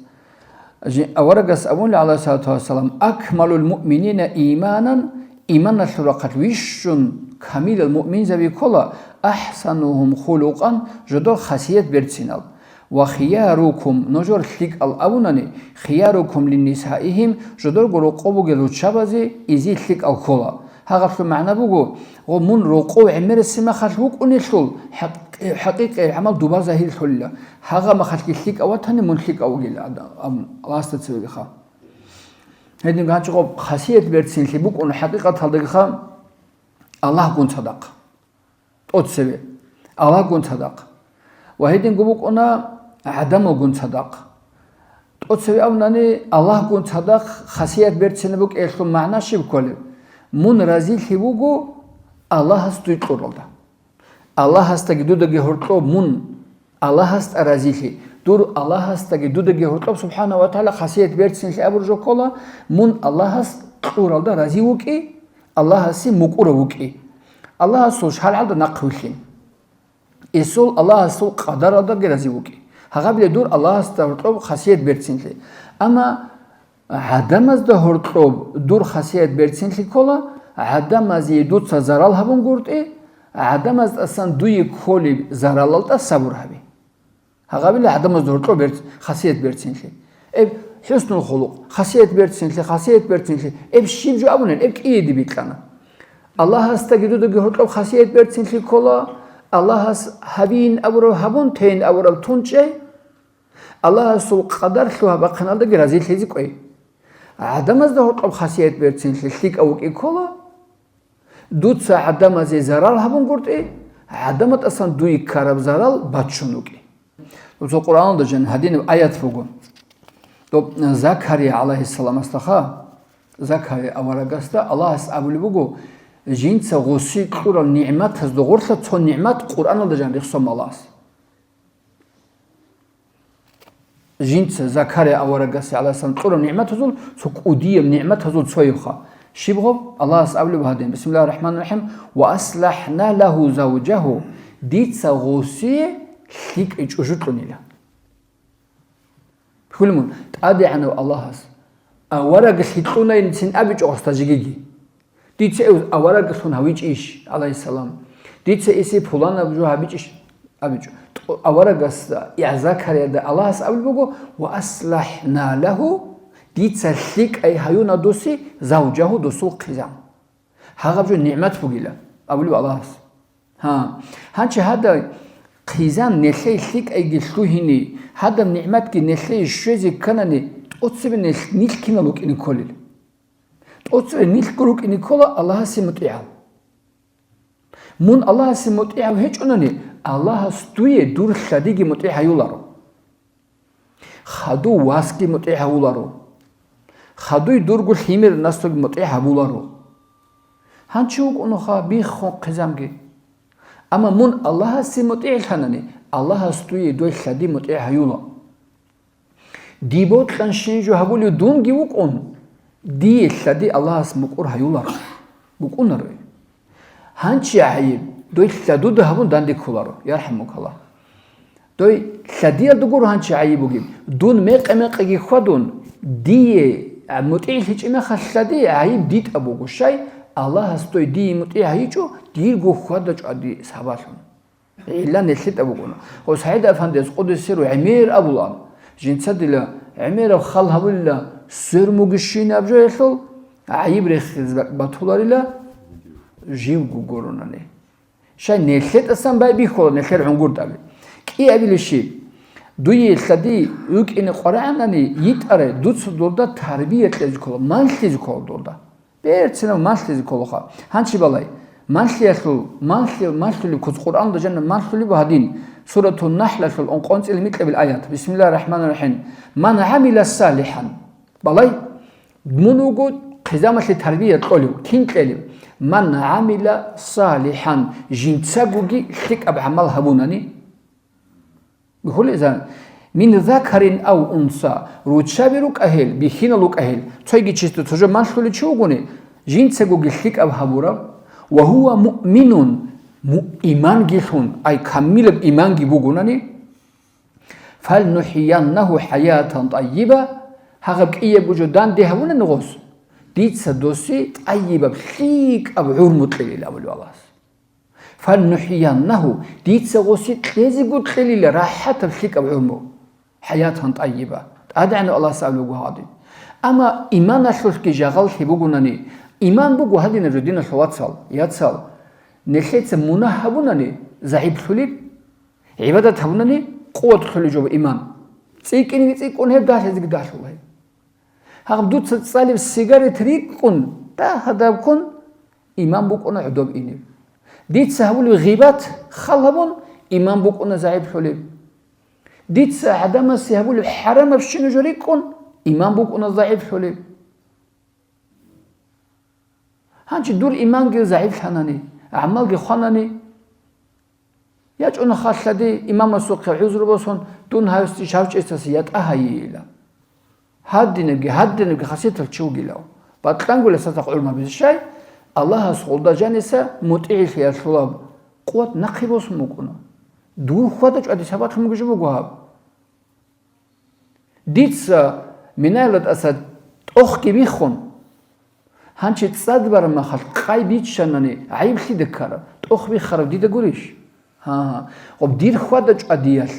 жи-, аварагас абуна, гӀалайгьиссалату вассалам, «Акмалул муъминина иманан», иманалъул рахъалъ вищун камилал муъминзаби ккола, «ахсанугьум хулукъан», жодор хасият берцинал. «Ва хиярукум», нужер лъикӀал абунани, «хиярукум линнисаихим», жодорго рокъов бугел руччабазе изи лъикӀал ккола. Гьагъаблъун магӀна буго, гъо, мун рокъов гӀемерисеб мехалъ вукӀунелъул, хӀакъ-, хӀакъикъи гӀамал дуба загьирлъулила. Гьагъа мехалъги лъикӀав ватани, мун лъикӀав вугила адам, абун, Аллагьасда цевегиха. Гьединго гьанчӀо хасият берцинлъи букӀун хӀакъикъаталдагиха Аллагьгун цадахъ. ТӀоцеве Аллагьгун цадахъ. Ва гьединго букӀуна гӀадамалгун цадахъ. ТӀоцеве абунани, Аллагьгун цадахъ хасият берцина букӀелъул магӀна щиб кколеб? Мун разилъи вуго Аллагьас дуй кьуралда. Аллагьасдаги дудаги гьоркьоб мун Аллагьасда разилъи, дур Аллагьасдаги дудаги гьоркьоб, субхӀана ва тагӀала, хасият берцинлъи абур жо ккола, мун Аллагьас кьуралда рази вукӀи, Аллагьасе мукӀурав вукӀи. Аллагьасул шаргӀалда нахъвилълъин. Эсул Аллагьасул къадаралдаги рази вукӀи. Гьагъабиле дур Аллагьасда гьоркьоб хасият берцинлъи. Амма гӀадамазда гьоркьоб дур хасият берцинлъи ккола, гӀадамазе дуца зарал гьабунгутӀи, гӀадамаздасан дуе кколеб заралалда сабур гьабе. Гьагъабила гӀадамазда гьоркьоб берц-, хасият берцинлъи. Эб хӀуснулхулукъ, хасият берцинлъи, хасият берцинлъи. Эб щиб жо абунел, эб кӀиеде бикьана. Аллагьасдаги дудаги гьоркьоб хасият берцинлъи ккола, Аллагьас гьабин абураб гьабун, тейин абураб тун чӀей, Аллагьасул къадар лъугьа-бахъиналдаги разилъизе кӀвей. ГӀадамазда гьоркьоб хасият берцинлъи лъикӀав вукӀи ккола, дуца гӀадамазе зарал гьабунгутӀи, гӀадамаздасан дуе ккараб зарал баччун вукӀи. Цо Къуръаналда жан гьадинаб аят буго. Доб Закария гӀалайгьиссаламасдаха, Закария аварагасда Аллагьас абулеб буго, Жинца гъоси кьурал нигӀматазда гъорлъа цо нигӀмат Къуръаналда жан рехсон Аллагьас. Жинца Закария аварагасе, гӀалайгьиссалам, кьурал нигӀматазул цо кӀудияб нигӀматазул цоявха. Щиб гъоб? Аллагьас абулеб гьадин, бисмиллагьир рахӀманир рахӀим, «Ва аслахӀна лагьу завжагьу», дица гъосие лъикӀай чӀужу кьунила. Хьулмун, ТӀадегӀанав Аллагьас авараг лъикӀлъунайин цин абичӀо гъосда жигиги. Дица эв авараглъун гьавичӀищ, гӀалайгьиссалам? Дица эсе пуланаб жо гьабичӀищ? АбичӀо. ТӀо-, аварагасда, я Закарияда Аллагьас абулеб буго: «Ва аслахӀна лагьу», дица лъикӀай гьаюна досе, завжагьу, досул хъизан. Гьагъаб жо нигӀмат бугила, абулеб Аллагьас. Гьа, гьанчи гьадаб хъизан нилъее лъикӀайги лъугьине, гьадаб нигӀматги нилъее щвезе кканани, тӀоцебе нилъ, нилъ кинал рукӀине кколел? ТӀоцебе нилъго рукӀине ккола Аллагьасе мутӀигӀав. Мун Аллагьасе мутӀигӀав гьечӀонани, Аллагьас дуе дур лъадиги мутӀигӀ гьаюларо. Хадув васги мутӀигӀ гьавуларо. Хадуй дурго лъимер наслуги мутӀигӀ гьабуларо. Гьанчи вукӀунуха биххун хъизамги. Амма мун Аллагьасе мутӀигӀлъанани, Аллагьас дуе дой лъади мутӀигӀ гьаюла. Дие бокьанщин жо гьабулев дунги вукӀун, дие лъади Аллагьас мукӀур гьаюларо, букӀунаро. Гьанчи гӀайиб, дой лъадуда гьабун данде кколаро, ярхӀамукаллагь. Дой лъадиялда гуро гьанчи гӀайиб бугеб, дун мекъа-мекъаги хьвадун, дие мутӀигӀлъичӀеб мехалъ лъади гӀайиб дитӀа буго, щай, Аллагьас дой дие мутӀигӀ гьайичӀо, дирго хьвада-чӀвади сабаблъун. Гьелъ нилъеда букӀуна. Гъос СагӀид-афандияс къуддиса сирругьу гӀемер абулаан, жинца дила гӀемераб хал гьабулила, свермуги щинаб жоялъул гӀайиб рехизе батуларила живго гуронани. Щай нилъедасан байбихьула нилъер гӀунгуртӀаби. КӀиабилищи, дуе лъади рукӀине къварагӀанани, йитӀаре дуца дурда тарбия кьезе ккола, малъизе ккола дурда. Берцинав малъизе кколаха. Гьанчи балай, малъиялъул, малъи-, малъулеб куц Къуръанда жанна малъулеб гьадин, Суратун-Нахлалъул ункъонцӀил микьабил аят. Бисмиллагьир рахӀманир рахӀим. «Ман гӀамила салихӀан». Балай, мун вуго хъизамалъе тарбия кьолев, кин кьелев? «Ман гӀамила салихӀан», жинцагоги лъикӀаб гӀамал гьабунани. Бихьулезан, «мин закарин ав унса», руччаби рукӀа гьел, бихьинал рукӀа гьел, цойги чисто цо жо малъулев чи вугони, жинцагоги лъикӀаб гьабураб, «ва гьува муъминун», му-, иманги лъун, ай камилаб иманги бугонани, «фалнухӀияннагьу хӀаятан тӀайиба», гьагъаб кӀиябго жо данде гьабунани гъос, дица досе тӀайибаб, лъикӀаб гӀумру кьелила абулеб Аллагьас. «ФалнухӀияннагьу», дица гъоси кьезего кьелила рахӀатаб лъикӀаб гӀумру, «хӀаятан тӀайиба», ТӀадегӀанав Аллагьас абулеб буго гьадин. Амма иманалъулъги жагъаллъи бугонани, иман буго гьадинаб жо, диналъул вацал, яцал, нилъеца мунагь гьабунани загӀиплъулеб, гӀибадат гьабунани къуватлъулеб жо иман. ЦӀикӀкӀинеги цӀикӀкӀун гьеб, дагьлъизеги дагьлъула гьеб. Гьаб дуца цӀалеб сигарет рикӀкӀун, дагь-гьадаб ккун, иман букӀуна гӀодоб инеб. Дица гьабулеб гъибат хал гьабун, иман букӀуна загӀиплъулеб. Дица гӀадамасе гьабулеб хӀарамабщина жо рикӀкӀун, иман букӀуна загӀиплъулеб. Гьанчи дур иманги загӀиплъанани, гӀамалги хванани, ЯчӀуна халъади имамасухъе гӀузру босун, дун гьавсти шавчӀесасе ятӀа гьайила. Гьадинабги, гьадинабги хасиятал чи вугилав. Бакьангула сатахъ гӀурмабизе щай, Аллагьас гъолда жаниса мутӀигӀлъиялъулаб къуват нахъе босун букӀуна. Дур хьвада-чӀвади сабаблъун бугеб жо буго гьаб. Дица минаялда тӀаса тӀохги биххун, гьанчи цӀад бараб махалъ къай биччанани гӀайиблъида ккараб, тӀох биххараб дида гурищ? Гьа, гъоб дир хьвада-чӀвадиялъ,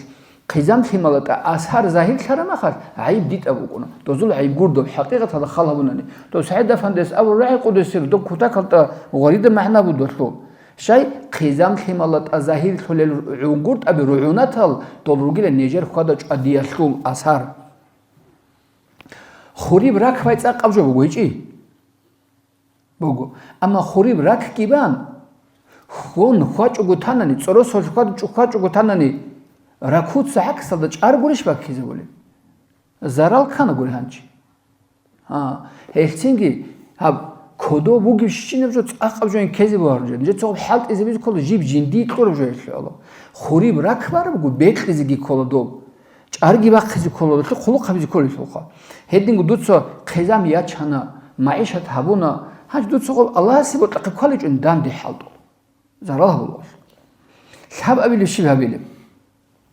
хъизан-лъималатӀа асар загьирлъараб махалъ гӀайиб дитӀа букӀуна. Дозул гӀайиб гурдоб, хӀакъикъаталда хал гьабунани. Дов СагӀид-афандияс абураб рагӀи къуддиса сирругьу, доб кутакалда гъварида магӀна будулъул. Щай, хъизан-лъималатӀа загьирлъулел гӀунгуртӀаби ругӀунатал дол ругила нижер хьвада-чӀвадиялъул асар. Хуриб рак байцӀахъаб жо буго, гьечӀи? Буго. Амма хуриб ракги бан, хьун хьвачӀого танани, цӀоросол хьвачӀого танани, ракуца гӀаксалда чӀар гурищ баккизабулеб? Зарал ккана гури гьанчи. Гьа, гьелъцинги гьаб Кодо бугебщинаб жо цӀакъаб жо ккезе бугьарун жо. Нижеца гьаб хӀалтӀизабизе ккола жиб жиндие кьураб жо гьелъул гьала. Хуриб ракбарабго бекьизеги ккола доб. ЧӀарги бахъизе ккола, хъулухъ гьабизе ккола гьелъулха. Гьединго дуца хъизан ячана, магӀишат гьабуна, гьанже дуца гьаб Аллагьасе бокьухъе кколичӀони данде хӀалтӀула. Зарал гьабула. Лъабабилеб щиб гьабилеб?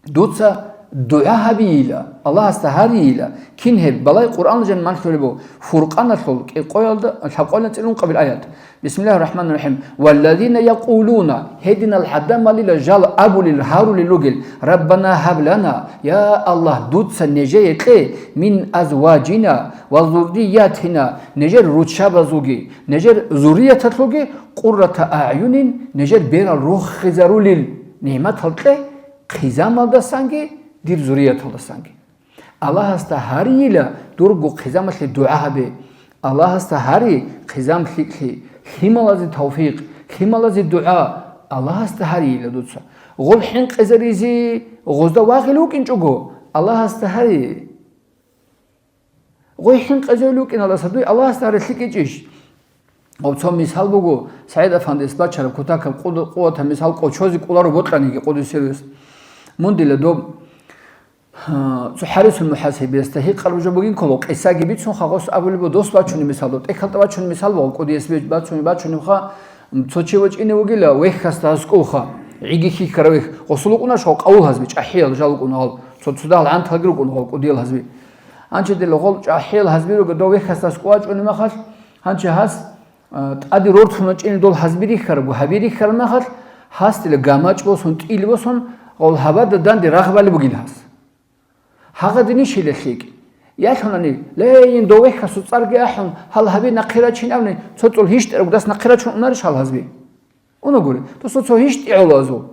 Дуца дугӀа гьабейила, Аллагьасда гьарейила, кин гьеб? Балай Къуръан жан малъулеб буго, Фуркъаналъул кӀикъоялда, лъабкъоялда цӀирун къабил аят. Бисмиллагьир рахӀманир рахӀим. «Валлазина якъулуна», гьединал гӀадамалила жал абулел, гьарулел ругел, «Раббана гьаб лана», я Аллагь, дуца нижее кье, «мин азважина ва зурриятина», нижер руччабазулги, нижер зуррияталъулги, «къуррата аъюнин», нижер берал рохизарулел нигӀматал кье, хъизамалдасанги, дир зуррияталдасанги. Аллагьасда гьарейила дурго хъизамалъе дугӀа гьабе. Аллагьасда гьаре хъизам лъикӀлъи, лъималазе тавфикъ, лъималазе дугӀа. Аллагьасда гьарейила дуца. Гъол хӀинкъизаризе гъозда вагъил вукӀинчӀого, Аллагьасда гьаре. Гъой хӀинкъизавил вукӀиналдаса дуй Аллагьасда гьаре лъикӀичӀищ? Гъоб цо мисал буго, СагӀид Афандияс бачараб кутакаб къуд-, къуватаб мисал, кӀочозе кӀоларо бокьаниги къудисевес. Мун дила доб, гьа, цо хӀарисул мухӀасибиясда гьикъараб жо бугин ккола, къисаги бицун хагъос абулеб буго, дос бачунеб мисалда, тӀехьалда бачунеб мисал буго, кӀудияс бач-, бачунеб, бачунебха, цо чи вачӀине вугила, вехьасда аскӀовха, гӀиги хьихьарав вехь, гъосул вукӀунарищ гъал къавул гьазби, чӀахӀиял жал вукӀун гьал, цо-, цоцадагьал гӀанталги рукӀун гьал кӀудиял гьазби. Гьанчи дила гъол чӀахӀиял гьазби руго, дов вехьасда аскӀов вачӀунеб махалъ, гьанчи гьас, а, тӀаде рортун вачӀине дол гьазби рихьарабго, гьаби рихьараб махалъ, гьас дила гамачӀ босун, тӀил босун, гъол гьабада данде рагъ балеб бугил гьас. Гьагъадинищила лъикӀ? Ялъунани, лейин, дов вехьасул цӀарги ахӀун, гьал гьаби нахъе рачин абни, цо цӀул гьищтӀараб дас нахъе рачун унарищ гьал гьазби? Унагури, досул цо гьищтӀи гӀолазул.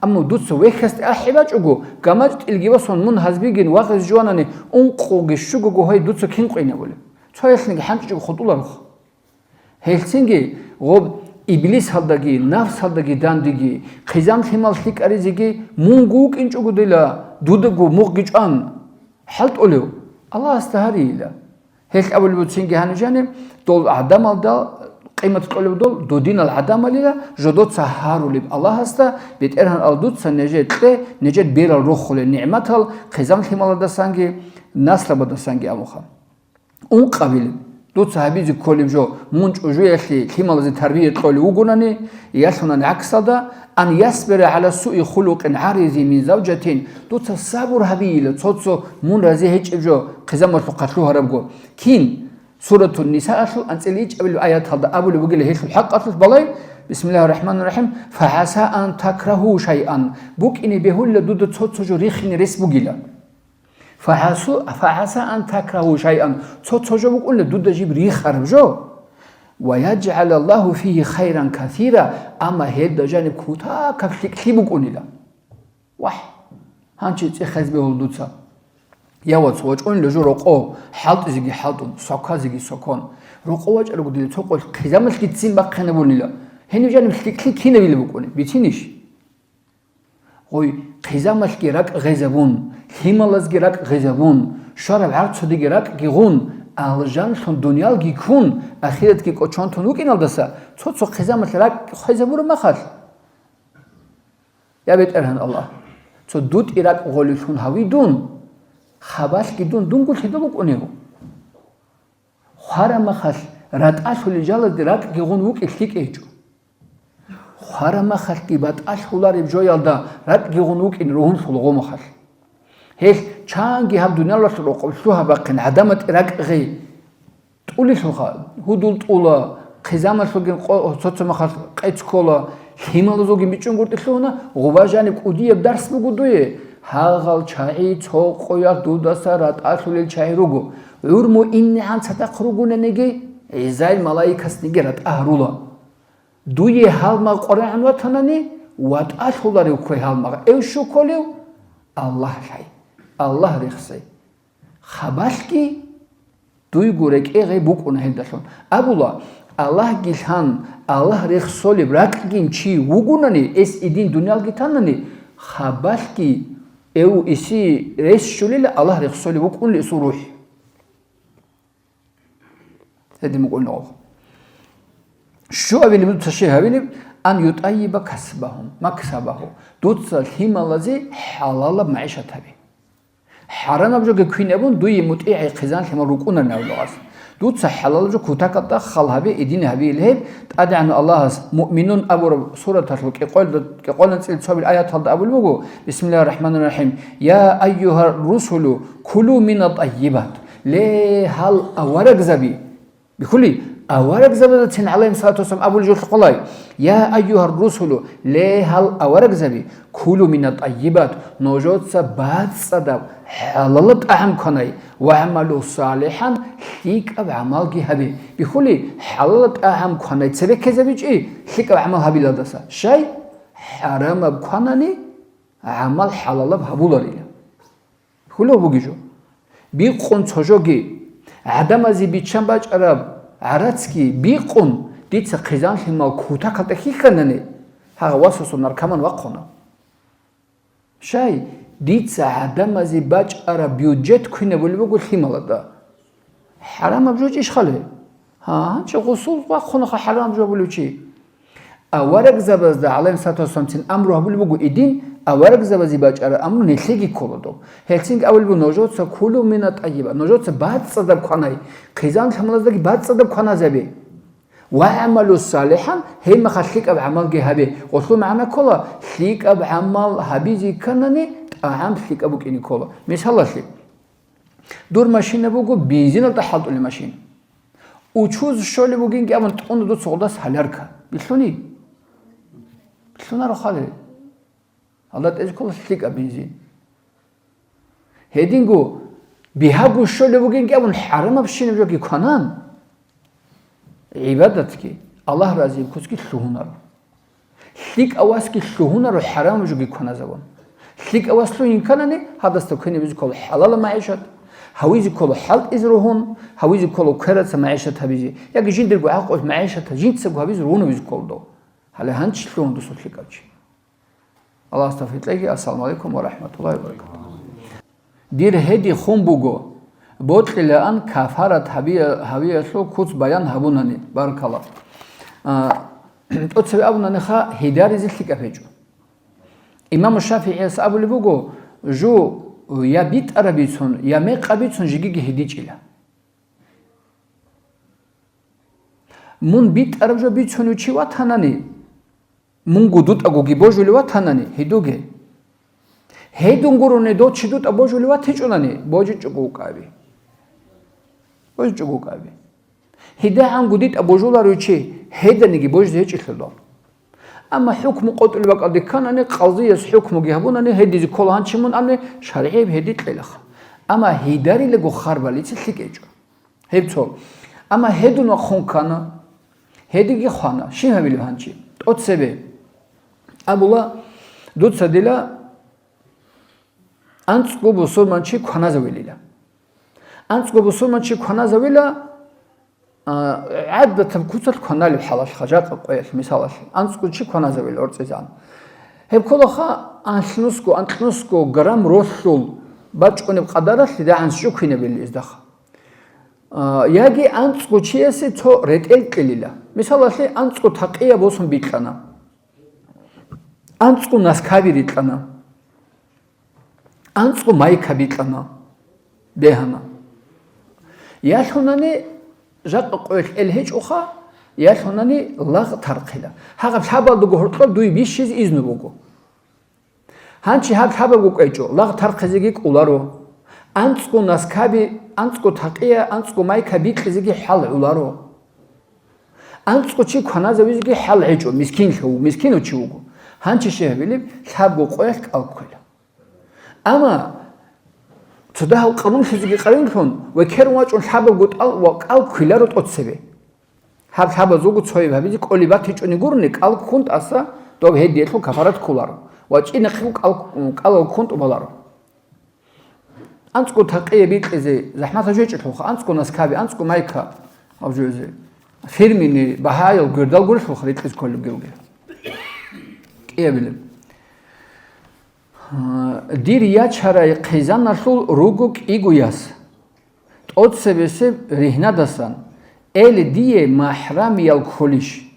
Амма дуца вехьасде ахӀи бачӀого, гамачӀ тӀилги босун мун гьазбигин вагъизе жуванани, ункъоги щугого гьай дуца кин къинабулеб? Цоялъниги хӀанчӀичӀого хутӀуларуха. Гьелцинги гъоб иблисалдаги, нафсалдаги дандеги, хъизан-лъимал лъикӀаризеги мунго вукӀинчӀого дила, дудаго мугъги чӀван хӀалтӀулев? Аллагьасда гьарейила. Гьелъ абулеб буцинги гьаниб жаниб, дол гӀадамалда къимат кьолеб дол, додинал гӀадамалила, жодоца гьарулеб Аллагьасда, БетӀергьан Аллагь, дуца нижер кье, нижер берал рохулел нигӀматал, хъизан-лъималадасанги, наслабадасанги абуха. Ункъабилеб, дуца гьабизе кколеб жо, мун чӀужуялъе лъималазе тарбия кьолев вугонани, ялъунани гӀаксалда, ан ясбира гӀала суи хулукъин гӀаризи мин завжатин, дуца сабур гьабейила цо-цо мун рази гьечӀеб жо хъизамалъухъа лъугьарабго. Кин? Суратун Нисаалъул анцӀила ичӀабилеб аяталда абулеб бугила гьелъул хӀакъалъулъ балай, бисмиллагьир рахӀманир рахӀим, «ФагӀаса ан такрагьу шайъан», букӀине бегьулила дуда цо-цо жо рихине рес бугила. «ФагӀасу-, фагӀаса ан такрагьу шайъан», цо-цо жо букӀуна дуда жиб рихараб жо. «Ва яджгӀалаллагьу фигьи хайран касира», амма гьелда жаниб кутакаб лъикӀлъи букӀунила. Вагь, гьанчи цӀехез бегьул дуца. Я, вац, вачӀунила жо рокъов, хӀалтӀизеги хӀалтӀун, соквазеги сокван. Рокъов вачӀарагу дила цо къоялъ хъизамалъги ццин бахъинабунила. Гьениб жаниб лъикӀлъи кинабила букӀуни? Бицинищ? Гъой, хъизамалъги ракӀ гъезабун, лъималазги ракӀ гъезабун, щвараб гӀарцудеги ракӀги гъун, алжанлъун дуниялги ккун, ахиратги кӀочон тун вукӀиналдаса, цо-цо хъизамалъ ракӀ хвезабураб махалъ. Я БетӀергьан Аллагь, цо дутӀи ракӀ гъолевлъун гьавидун, хабалъги дун, дунго лъидал вукӀунев? Хварамахалъ ратӀалъулел жалазде ракӀги гъун вукӀин лъикӀ гьечӀо. Хварамахалъги батӀалъулареб жоялда ракӀги гъун вукӀин ругьунлъул гъомахалъ. Гьелъ чанги гьаб дуниялалъул рокъоб лъугьа-бахъин гӀадаматӀи ракӀ гъей. ТӀулелъулха, гьудул тӀула, хъизамалъулгин къо-, цо-цо махалъ къец ккола, лъималазулгин бичӀчӀун гуртӀи лъугьуна, гъуба жаниб кӀудияб дарс буго дуе. Гьагъал чагӀи цо къоялъ дудаса ратӀалъулел чагӀи руго. ГӀурму иннигӀан цадахъ ругонаниги, гӀезайил малаикасниги ратӀа гьарула. Дуе гьалмагъ къваригӀун ватанани, ватӀалъуларев кквей гьалмагъ, эв щу кколев? Аллагь лъай, Аллагь рехсей. Хабалъги дуйго рекӀегъей букӀуна гьелдалъун. Абула, Аллагьги лъан, Аллагь рехсолеб ракӀгин чи вугунани, эс идин дуниялги танани, хабалъги эв иси рес щулила Аллагь рехсолеб вукӀунли эсул рухӀ. Гьедин букӀуна гъоб. Жо абилеб дуца щай гьабилеб? Ан ютӀайиба касбагьум, максабагьу. Дуца лъималазе хӀалалаб магӀишат гьабе. ХӀарамаб жоги квин абун, дуе мутӀигӀи хъизан лъимал рукӀунарин абулеб гьас. Дуца хӀалалаб жо кутакалда хал гьабе, идин гьабиил гьеб, ТӀадегӀанав Аллагьас Муъминун абураб сураталъул кӀикъоялда-, кӀикъоялда цӀилиццабил аяталда абулеб буго: Бисмиллагьир рахӀманир рахӀим, «Я айюгьар русулу, кулу мина тӀайибат». Ле, гьал аварагзаби! Бихьули, аварагзабазда цин гӀалайгьиссалату вассалам абулеб жо лъукъулай: «Я айюгьар русулу, ле, гьал аварагзаби, кулу мина тӀайибат, нужеца бацӀцӀадаб, хӀалалаб тӀагӀам кванай, вагӀмалу салихӀан, лъикӀаб гӀамалги гьабе». Бихьули, хӀалалаб тӀагӀам кванай цебе ккезабичӀи, лъикӀаб гӀамал гьабиладаса. Щай? ХӀарамаб кванани, гӀамал хӀалалаб гьабуларила. Хьулав бугищ жо? Бикъун цо жоги, гӀадамазе биччан бачӀараб гӀарацги бикъун, дица хъизан лъимал кутакалда хьихьанани, гьагъа васасул наркоман вахъуна. Щай, дица гӀадамазе бачӀараб бюджет квинабулеб буго лъималада. ХӀарамаб жо чӀищ хали? Гьа, гьанчи гъусул вахъунаха хӀарамаб жо гьабулев чи. Аварагзабазда гӀалайгьиссалату вассаламцин амру гьабулеб буго идин, аварагзабазе бачӀараб амру нилъеги ккола доб. Гьелцинги абулеб буго: «Нужеца кулу мина тӀайиба», нужеца бацӀцӀадаб кванай, хъизан лъималаздаги бацӀцӀадаб кваназабе. «ВагӀмалу салихӀан», гьеб мехалъ лъикӀаб гӀамалги гьабе. Гъолъул магӀна ккола, лъикӀаб гӀамал гьабизе кканани, тӀагӀам лъикӀаб букӀине ккола. Мисалалъе, дур машина буго бензиналда хӀалтӀулеб машина. Учуз щолеб бугинги абун тӀуна дуца гъодас солярка. Билълъуни? Билълъунаро хали. Гьалда тӀезе ккола лъикӀаб бензин. Гьединго бигьаго щолеб бугинги абун хӀарамабщинаб жоги кванан, гӀибадатги, Аллагь разияб куцги лъугьунаро. ЛъикӀав васги лъугьунаро хӀарамаб жоги кваназабун. ЛъикӀав вас лъугьин кканани, гьадасда квенабизе ккола хӀалалаб магӀишат, гьавизе ккола хӀалтӀизе ругьун, гьавизе ккола квераца магӀишат гьабизе, яги жиндирго гӀакъуялъ магӀишат жинцаго гьабизе ругьунабизе ккола дов. Гьале гьанчи лъугьун дусул лъикӀав чи. Аллагьас тавфикъ кьеги. Ассаламу алейкум ва рахматуллагьи ва баракатугь. Дир гьеди хун буго, бокьилаан кафарат гьабия-, гьавиялъул куц баян гьабунани. Баракалла. А, тӀоцебе абунаниха, гьедаризе лъикӀаб гьечӀо. Имаму ШафигӀияс абулеб буго, жу я битӀарабицун, я мекъабицун жигиги гьедичӀила. Мун битӀараб жо бицунев чи ватанани, мунго дутӀагоги божулев ватанани, гьедуге. Гьедун гурони дов чи дутӀа божулев ватичӀунани, божичӀого вукӀаби. БожичӀого вукӀаби. ГьедагӀанго дитӀа божуларев чи, гьеданиги божизе гьечӀелъул дов. Амма хӀукму къотӀулеб бакӀалде кканани, къазияс хӀукмуги гьабунани, гьедизе ккола гьанчи мун абни, шаргӀияб гьеди кьелаха. Амма гьедарилаго харбалица лъикӀ гьечӀо. Гьеб цо. Амма гьедун вахъун ккана, гьедиги хвана. Щиб гьабилеб гьанчи? ТӀоцебе. Абула, дуца дила анцӀго бусурманчи кваназавилила. АнцӀго бусурманчи кваназавила, а, гӀадатаб куцалъ кваналеб хӀалалъ, жакъа къоялъ, мисалалъ, анцӀго чи кваназавила орцӀизан. Гьеб кколаха анлънусго, анкьнусго грамм ролъул бачӀунеб къадаралъ дагьанс чӀукинабили издаха. А, яги анцӀго чиясе цо ретӀел кьелила. Мисалалъе, анцӀго такъия босун бикьана. АнцӀго наскаби рикьана. АнцӀго майка бикьана. Бегьана. Ялъунани жакъа къоялъ эл гьечӀоха, ялъунани лагъ тархъила. Гьагъаб лъабалдаго гьоркьоб дуе бищизе изну буго. Гьанчи гьаб лъабабго кӀвечӀо, лагъ тархъизеги кӀоларо. АнцӀго наскаби, анцӀго такъия, анцӀго майка бикьизеги хӀал гӀоларо. АнцӀго чи кваназавизеги хӀал гьечӀо, мискинлъи ву-, мискинав чи вуго. Гьанчи щиб гьабилеб, лъабго къоялъ кӀал кквела. Амма цо дагьав къарумлъизеги къарумлъун ва кверун вачӀун лъабабго тӀал ва кӀал кквеларо тӀоцебе. Гьаб лъабазулго цояб гьабизе кӀолеб батичӀони гурони, кӀал ккун тӀаса доб гьедиялъул кафарат кколаро ва цӀинахъего кӀал, кӀалал ккун тӀубаларо. АнцӀго такъия бикьизе захӀмат гьабичӀелъулха, анцӀго наскаби, анцӀго майка гьаб жозе. Фирменный багьаял гвердал гурелъулха рикьизе кколебги ругел. КӀиабилеб. Дир ячарай хъизаналъул руго кӀиго яс. ТӀоцебесеб ригьнадасан, эл дие махӀрамиял кколищ?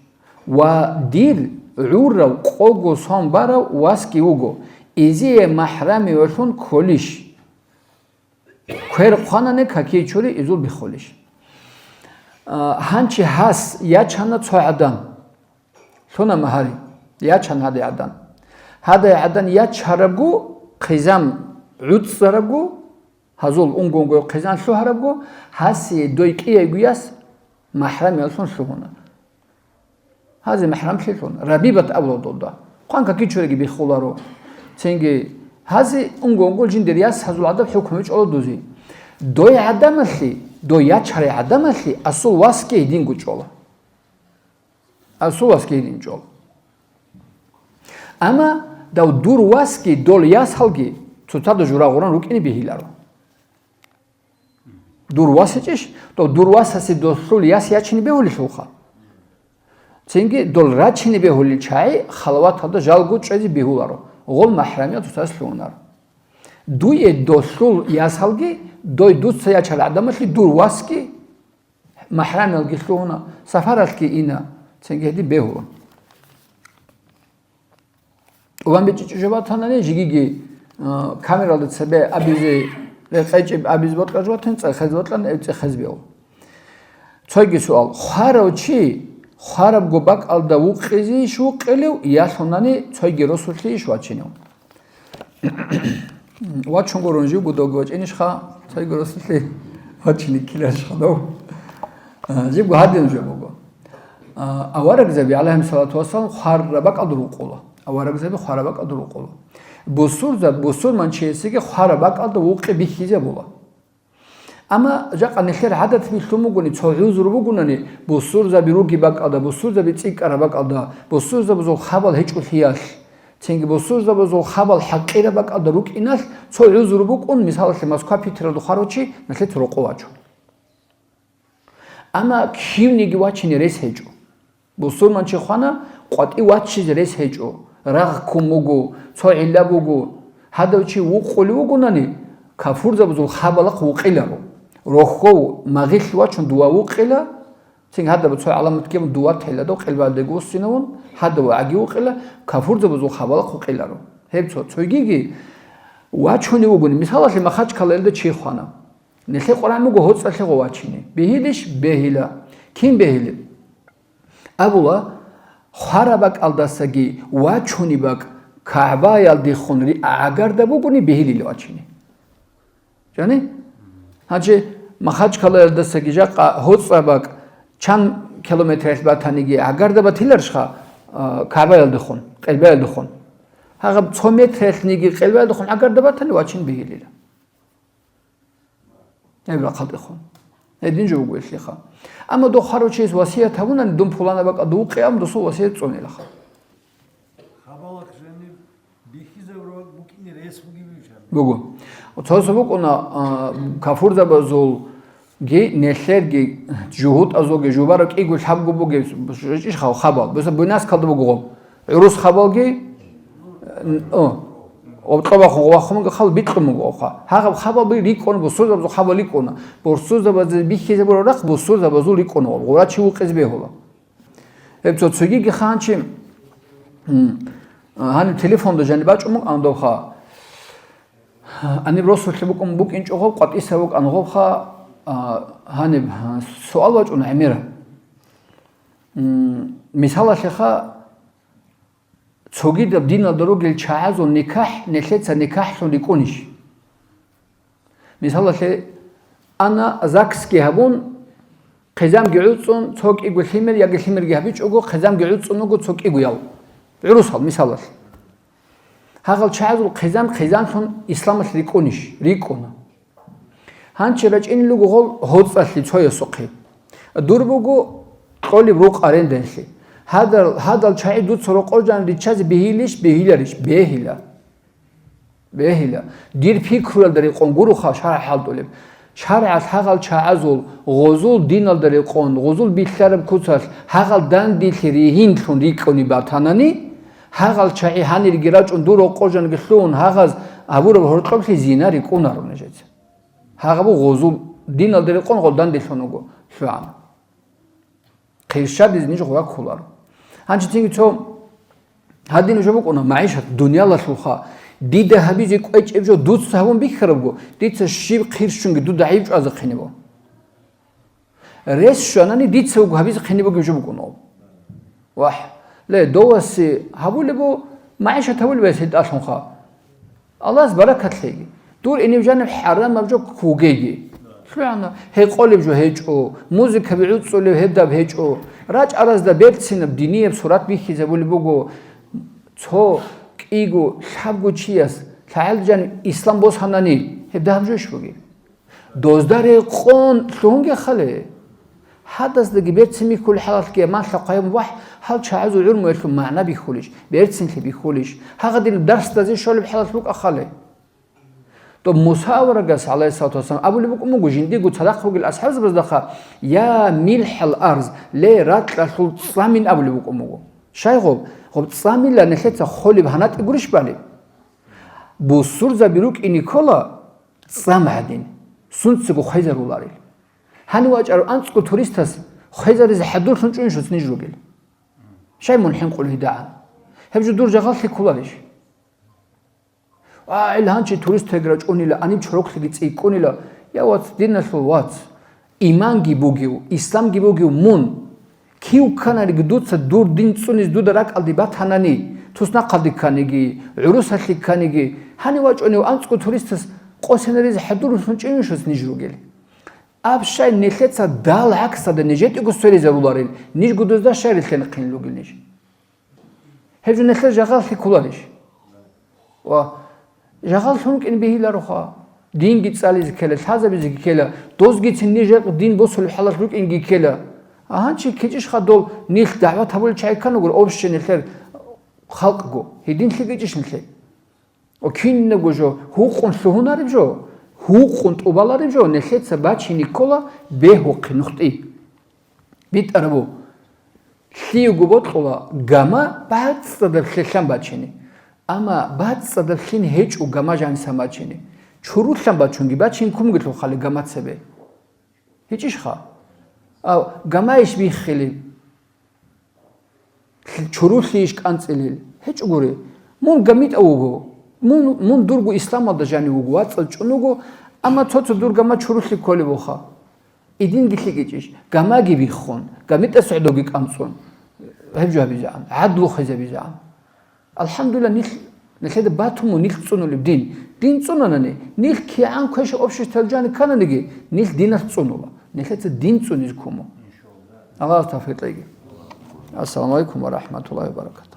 Ва дир гӀурав къого сон барав васги вуго, изие махӀрамиялъун кколищ? Квер хъванани какие чури изул биххулищ? А, гьанчи гьас ячана цо гӀадан. Лъуна магьари, ячан гьадай гӀадан. Гьадай гӀадан ячарабгу, хъизан гӀуцӀцӀарабгу, гьазул унгонгой хъизан лъугьарабгу, гьасие дой кӀияйгу яс махӀрамиялъун лъугьуна. Гьазе махӀрамлъилъун, Рабибат абула долда. Хъван какичуреги биххуларо. Цинги гьазе унгонгол жиндир яс гьазул гӀадаб хӀукму чӀола дузи. Дой гӀадамалъи, дой ячарай гӀадамалъи асул васги гьединго чӀола. Асул васги гьедин чӀола. Амма дав дур васги дол ясалги цоцазда жура гъуран рукӀине бегьиларо. Дур вас гьечӀищ, то дур васасе долъул яс ячине бегьулелъулха. Цинги дол рачине бегьулел чагӀи халаваталда жалго чӀезе бегьуларо, гъол махӀрамиял цоцазе лъугьунаро. Дуе долъул ясалги, дой дуца ячал гӀадамалъи дур васги, махӀрамиялги лъугьуна, сафаралъги ина, цинги гьедин бегьула. ТӀубан бичӀчӀичӀо жо батанани, жигиги, а, камералда цебе абизе, рекъечӀеб абизе бокьа жо батани, цӀехез бокьани, эб цӀехез бегьу. Цойги суал. Хварав чи хварабго бакӀалда вукъизейищ вукъилев, ялъунани цойги росулъейищ вачинев? Вачун гурун живго доги вачӀинищха, цойги росулъе вачине ккеларищха дов? А, живго гьадин жо буго. А, аварагзаби, гӀалайгьимсалату вассалам, хвараб бакӀалда рукъула. Аварагзаби хвараб бакӀалда рукъула. Бусурзаб-, бусурманчиясеги хвараб бакӀалда вукъи бихьизабула. Амма жакъа нилъер гӀадат билълъун бугони, цо гӀузру бугунани, бусурзаби руги бакӀалда, бусурзаби цӀикӀкӀараб бакӀалда, бусурзабазул хабал гьечӀолъиялъ, цинги бусурзабазул хабал хӀакъираб бакӀалда рукӀиналъ, цо гӀузру букӀун, мисалалъе, Москва, Питералда хварав чи нилъеца рокъов вачун. Амма кивниги вачине рес гьечӀо. Бусурманчи хвана, къватӀив вачизе рес гьечӀо, рагъ ккун буго, цо гӀилла буго. Гьадав чи вукъулев вугунани, кафурзабазул хабалахъ вукъиларо. Рохьов магъилъ вачун дува вукъила, цин гьадаб цо гӀаламат гьабун дува тела дов къелбалдего уссинавун, гьадав гӀаги вукъила, кафурзабазул хабалахъ вукъиларо. Гьеб цо, цойгиги вачунев вугони, мисалалъе, Махачкалаялда чи хвана. Нилъе къваран буго гьоцӀалъе гъо вачине. Бегьилищ? Бегьила. Кин бегьилеб? Абула, хвараб бакӀалдасаги вачунеб бакӀ КагӀбаялдехун ри-, гӀагарда бугони бегьилила вачине. Жани? Гьанже Махачкалаялдасаги жакъа гьоцӀаб бакӀ чан километралъ батаниги гӀагарда батиларищха, а, КагӀбаялдехун, къелбаялдехун? Гьагъаб цо метралъниги къелбаялдехун гӀагарда батани вачин бегьилила. Гьеб рахъалдехун. Гьедин жо буго гьелъиха. Амма дов хварав чияс васият гьабунани, дун пуланаб бакӀалда вукъе абун, досул васият цӀунилаха. Хабалахъ жаниб бихьизабураб букӀине рес бугебищ гьаб? Буго. Цо-цо букӀуна, а, кафурзабазулги, нелъерги, жугьутӀазулги, жубараб кӀиго лъабго бугеб, жичӀищха хабал. Буса буйнаскалда буго гъоб. ГӀурус хабалги, Н-, о, обкьобахун вахун хал бикьун буго, оха. Гьагъаб хабал би рикӀкӀуна, бусурзабазул хабал рикӀкӀуна. Бусурзабазе бихьизабураб рахъ бусурзабазул рикӀкӀуна, гъура чи вукъизе бегьула. Гьеб цо цогиги ханчи, м, гьаниб телефонда жаниб бачӀун букӀан довха. Гьаниб росулъи букӀун букӀинчӀо гъоб, къватӀиса букӀан гъобха, а, гьаниб, а, суал бачӀун гӀемера. М, мисалалъеха, Цогидаб диналда ругел чагӀазул никахӀ нилъеца никахӀлъун рикӀкӀунищ? Мисалалъе, ана ЗАГСги гьабун, хъизамги гӀуцӀун, цо кӀиго лъимер яги лъимерги гьабичӀого, хъизамги гӀуцӀун вуго цо кӀигоял. ГӀурусал, мисалалъе. Гьагъал чагӀазул хъизан хъизанлъун исламалъ рикӀкӀунищ? РикӀкӀуна. Гьанчи рачӀинел руго гъол гьоцӀалъе цоясухъе. Дур буго кьолеб рукъ арендаялъе. Гьадал, гьадал чагӀи дуца рокъов жан риччазе бегьилищ, бегьиларищ? Бегьила. Бегьила. Дир пикруялда рекъон гуроха шаргӀ хӀалтӀулеб. ШаргӀалъ гьагъал чагӀазул, гъозул диналда рекъон, гъозул билълъараб куцалъ гьагъал данделъи ригьинлъун рикӀкӀунеб батанани, гьагъал чагӀи гьанирги рачӀун дур рокъов жанги лъугьун гьагъаз гьабураб гьоркьоблъи зина рикӀкӀунаро нижеца. Гьагъаб гъозул диналда рекъон гъол данделъун вуго лъугӀана. Хъирщадизе ниж гъура кколаро. Гьанже цинги цо гьадин жо букӀуна, магӀишат, дуниялалъулха. Дида гьабизе кӀвечӀеб жо дуца гьабун бихьарабго, дица щиб хъирщунги дуда гӀайиб чӀвазехъинеб. Рес щванани, дица вуго гьабизе хъиниб бугеб жо букӀун. Вагь, ле, довасе гьабулеб бу, магӀишат гьабулеб гьес гьитӀалъунха. Аллагьас баракат лъеги. Дур инев жаниб хӀарамаб жо ккугеги. ЛъугӀана, гьекъолеб жо гьечӀо, музыкаби гӀуцӀулев гьеб даб гьечӀо, рачӀаразда берцинаб динияб сурат бихьизабулеб буго, цо, кӀиго, лъабго чияс, лъагӀел жаниб ислам босанани, гьеб дагьаб жойищ бугеб? Дозда рекъон лъугьунге хъале. Гьадаздаги берцин бихьулеб хӀалалъги, амма лъа хъвайгьун вахӀ, гьал чагӀазул гӀумруялъул магӀна бихьулищ, берцинлъи бихьулищ, гьагъадинаб дарсдазе щолеб хӀалалъ букӀа хъале. Доб Муса аварагас, гӀалайгьиссалату вассалам, абулеб букӀун буго, жиндирго цадахъ ругел асхӀабзабаздаса, я милхӀал арз, ле, ракьалъул цӀамин абулеб букӀун буго. Щай гъоб? Гъоб цӀамила нилъеца холеб гьанатӀи гурищ балеб? Бусурзаби рукӀине ккола цӀам гӀадин, сунцаго хвезаруларел. Гьанив вачӀарав анцӀго туристас хвезаризе хӀадурлъун чӀунищ ниж ругел? Щай мун хӀинкъулев гьедигӀан? Гьеб жо дур жагъаллъи кколарищ? А, гьел гьанчи турист гьегра чӀунила, гьаниб чороклъиги цӀикӀкӀунила. Я, вац, диналъул вац, иманги бугев, исламги бугев мун, кив кканариги дуца дур дин цӀунизе дуда ракӀалде батанани, туснахъалде кканиги, гӀурусалъе кканиги, гьанив вачӀунев анцӀго туристас къосинаризе хӀадурлъун чӀунищ ниж ругел? Аб щай нилъеца дал гӀаксалда нижетӀего сверизаруларел, нижго дозда щай рилълъине хъин ругел ниж? Гьеб жо нилъер жагъаллъи кколарищ? Ва жагъаллъун рукӀин бегьилароха. Динги цӀализе ккела, лъазабизеги ккела, дозгицин ниж жакъ дин босулеб хӀалалъ рукӀинги ккела. А гьанчи ккечӀищха дол нилъ дагӀват гьабулел чагӀи кканагура, общий нилъер халкъго, гьединлъи ккечӀищ нилъе? О, кинабго жо, гьукъун лъугьунареб жо, гьукъун тӀубалареб жо, нилъеца бачине ккола бегьухъе нухтӀи. БитӀарабу, лъиего бокьула гама бацӀцӀадаб лъелъан бачине. Амма бацӀцӀадаб лъин гьечӀо гама жанисан бачине. Чурулъан бачунги бачин кумгелъул хъали гама цебе. ГьечӀищха? Ав, гамайищ биххилеб? Чурулъийищ кӀанцӀилел? ГьечӀогури. Мун гамитӀав вуго. Мун, мун дурго исламалда жанив вуго, вацӀцӀад чӀун вуго, амма цо-цо дур гама чурулъи кколеб буха. Идинги лъикӀичӀищ, гамаги биххун, гамитӀас гӀодоги кӀанцӀун. Гьеб жо гьабизегӀан, гӀадлу хвезабизегӀан. АлхӀамдулилла, нилъ, нилъеда батун мун нилъ цӀунулеб дин. Дин цӀунанани, нилъ кигӀан квеша обществоялда жаниб ккананиги, нилъ диналъ цӀунула. Нилъеца дин цӀунизе ккун мун. Аллагьас тавфикъ кьеги. Ассаламу алейкум ва рахматуллахи ва баракатугь.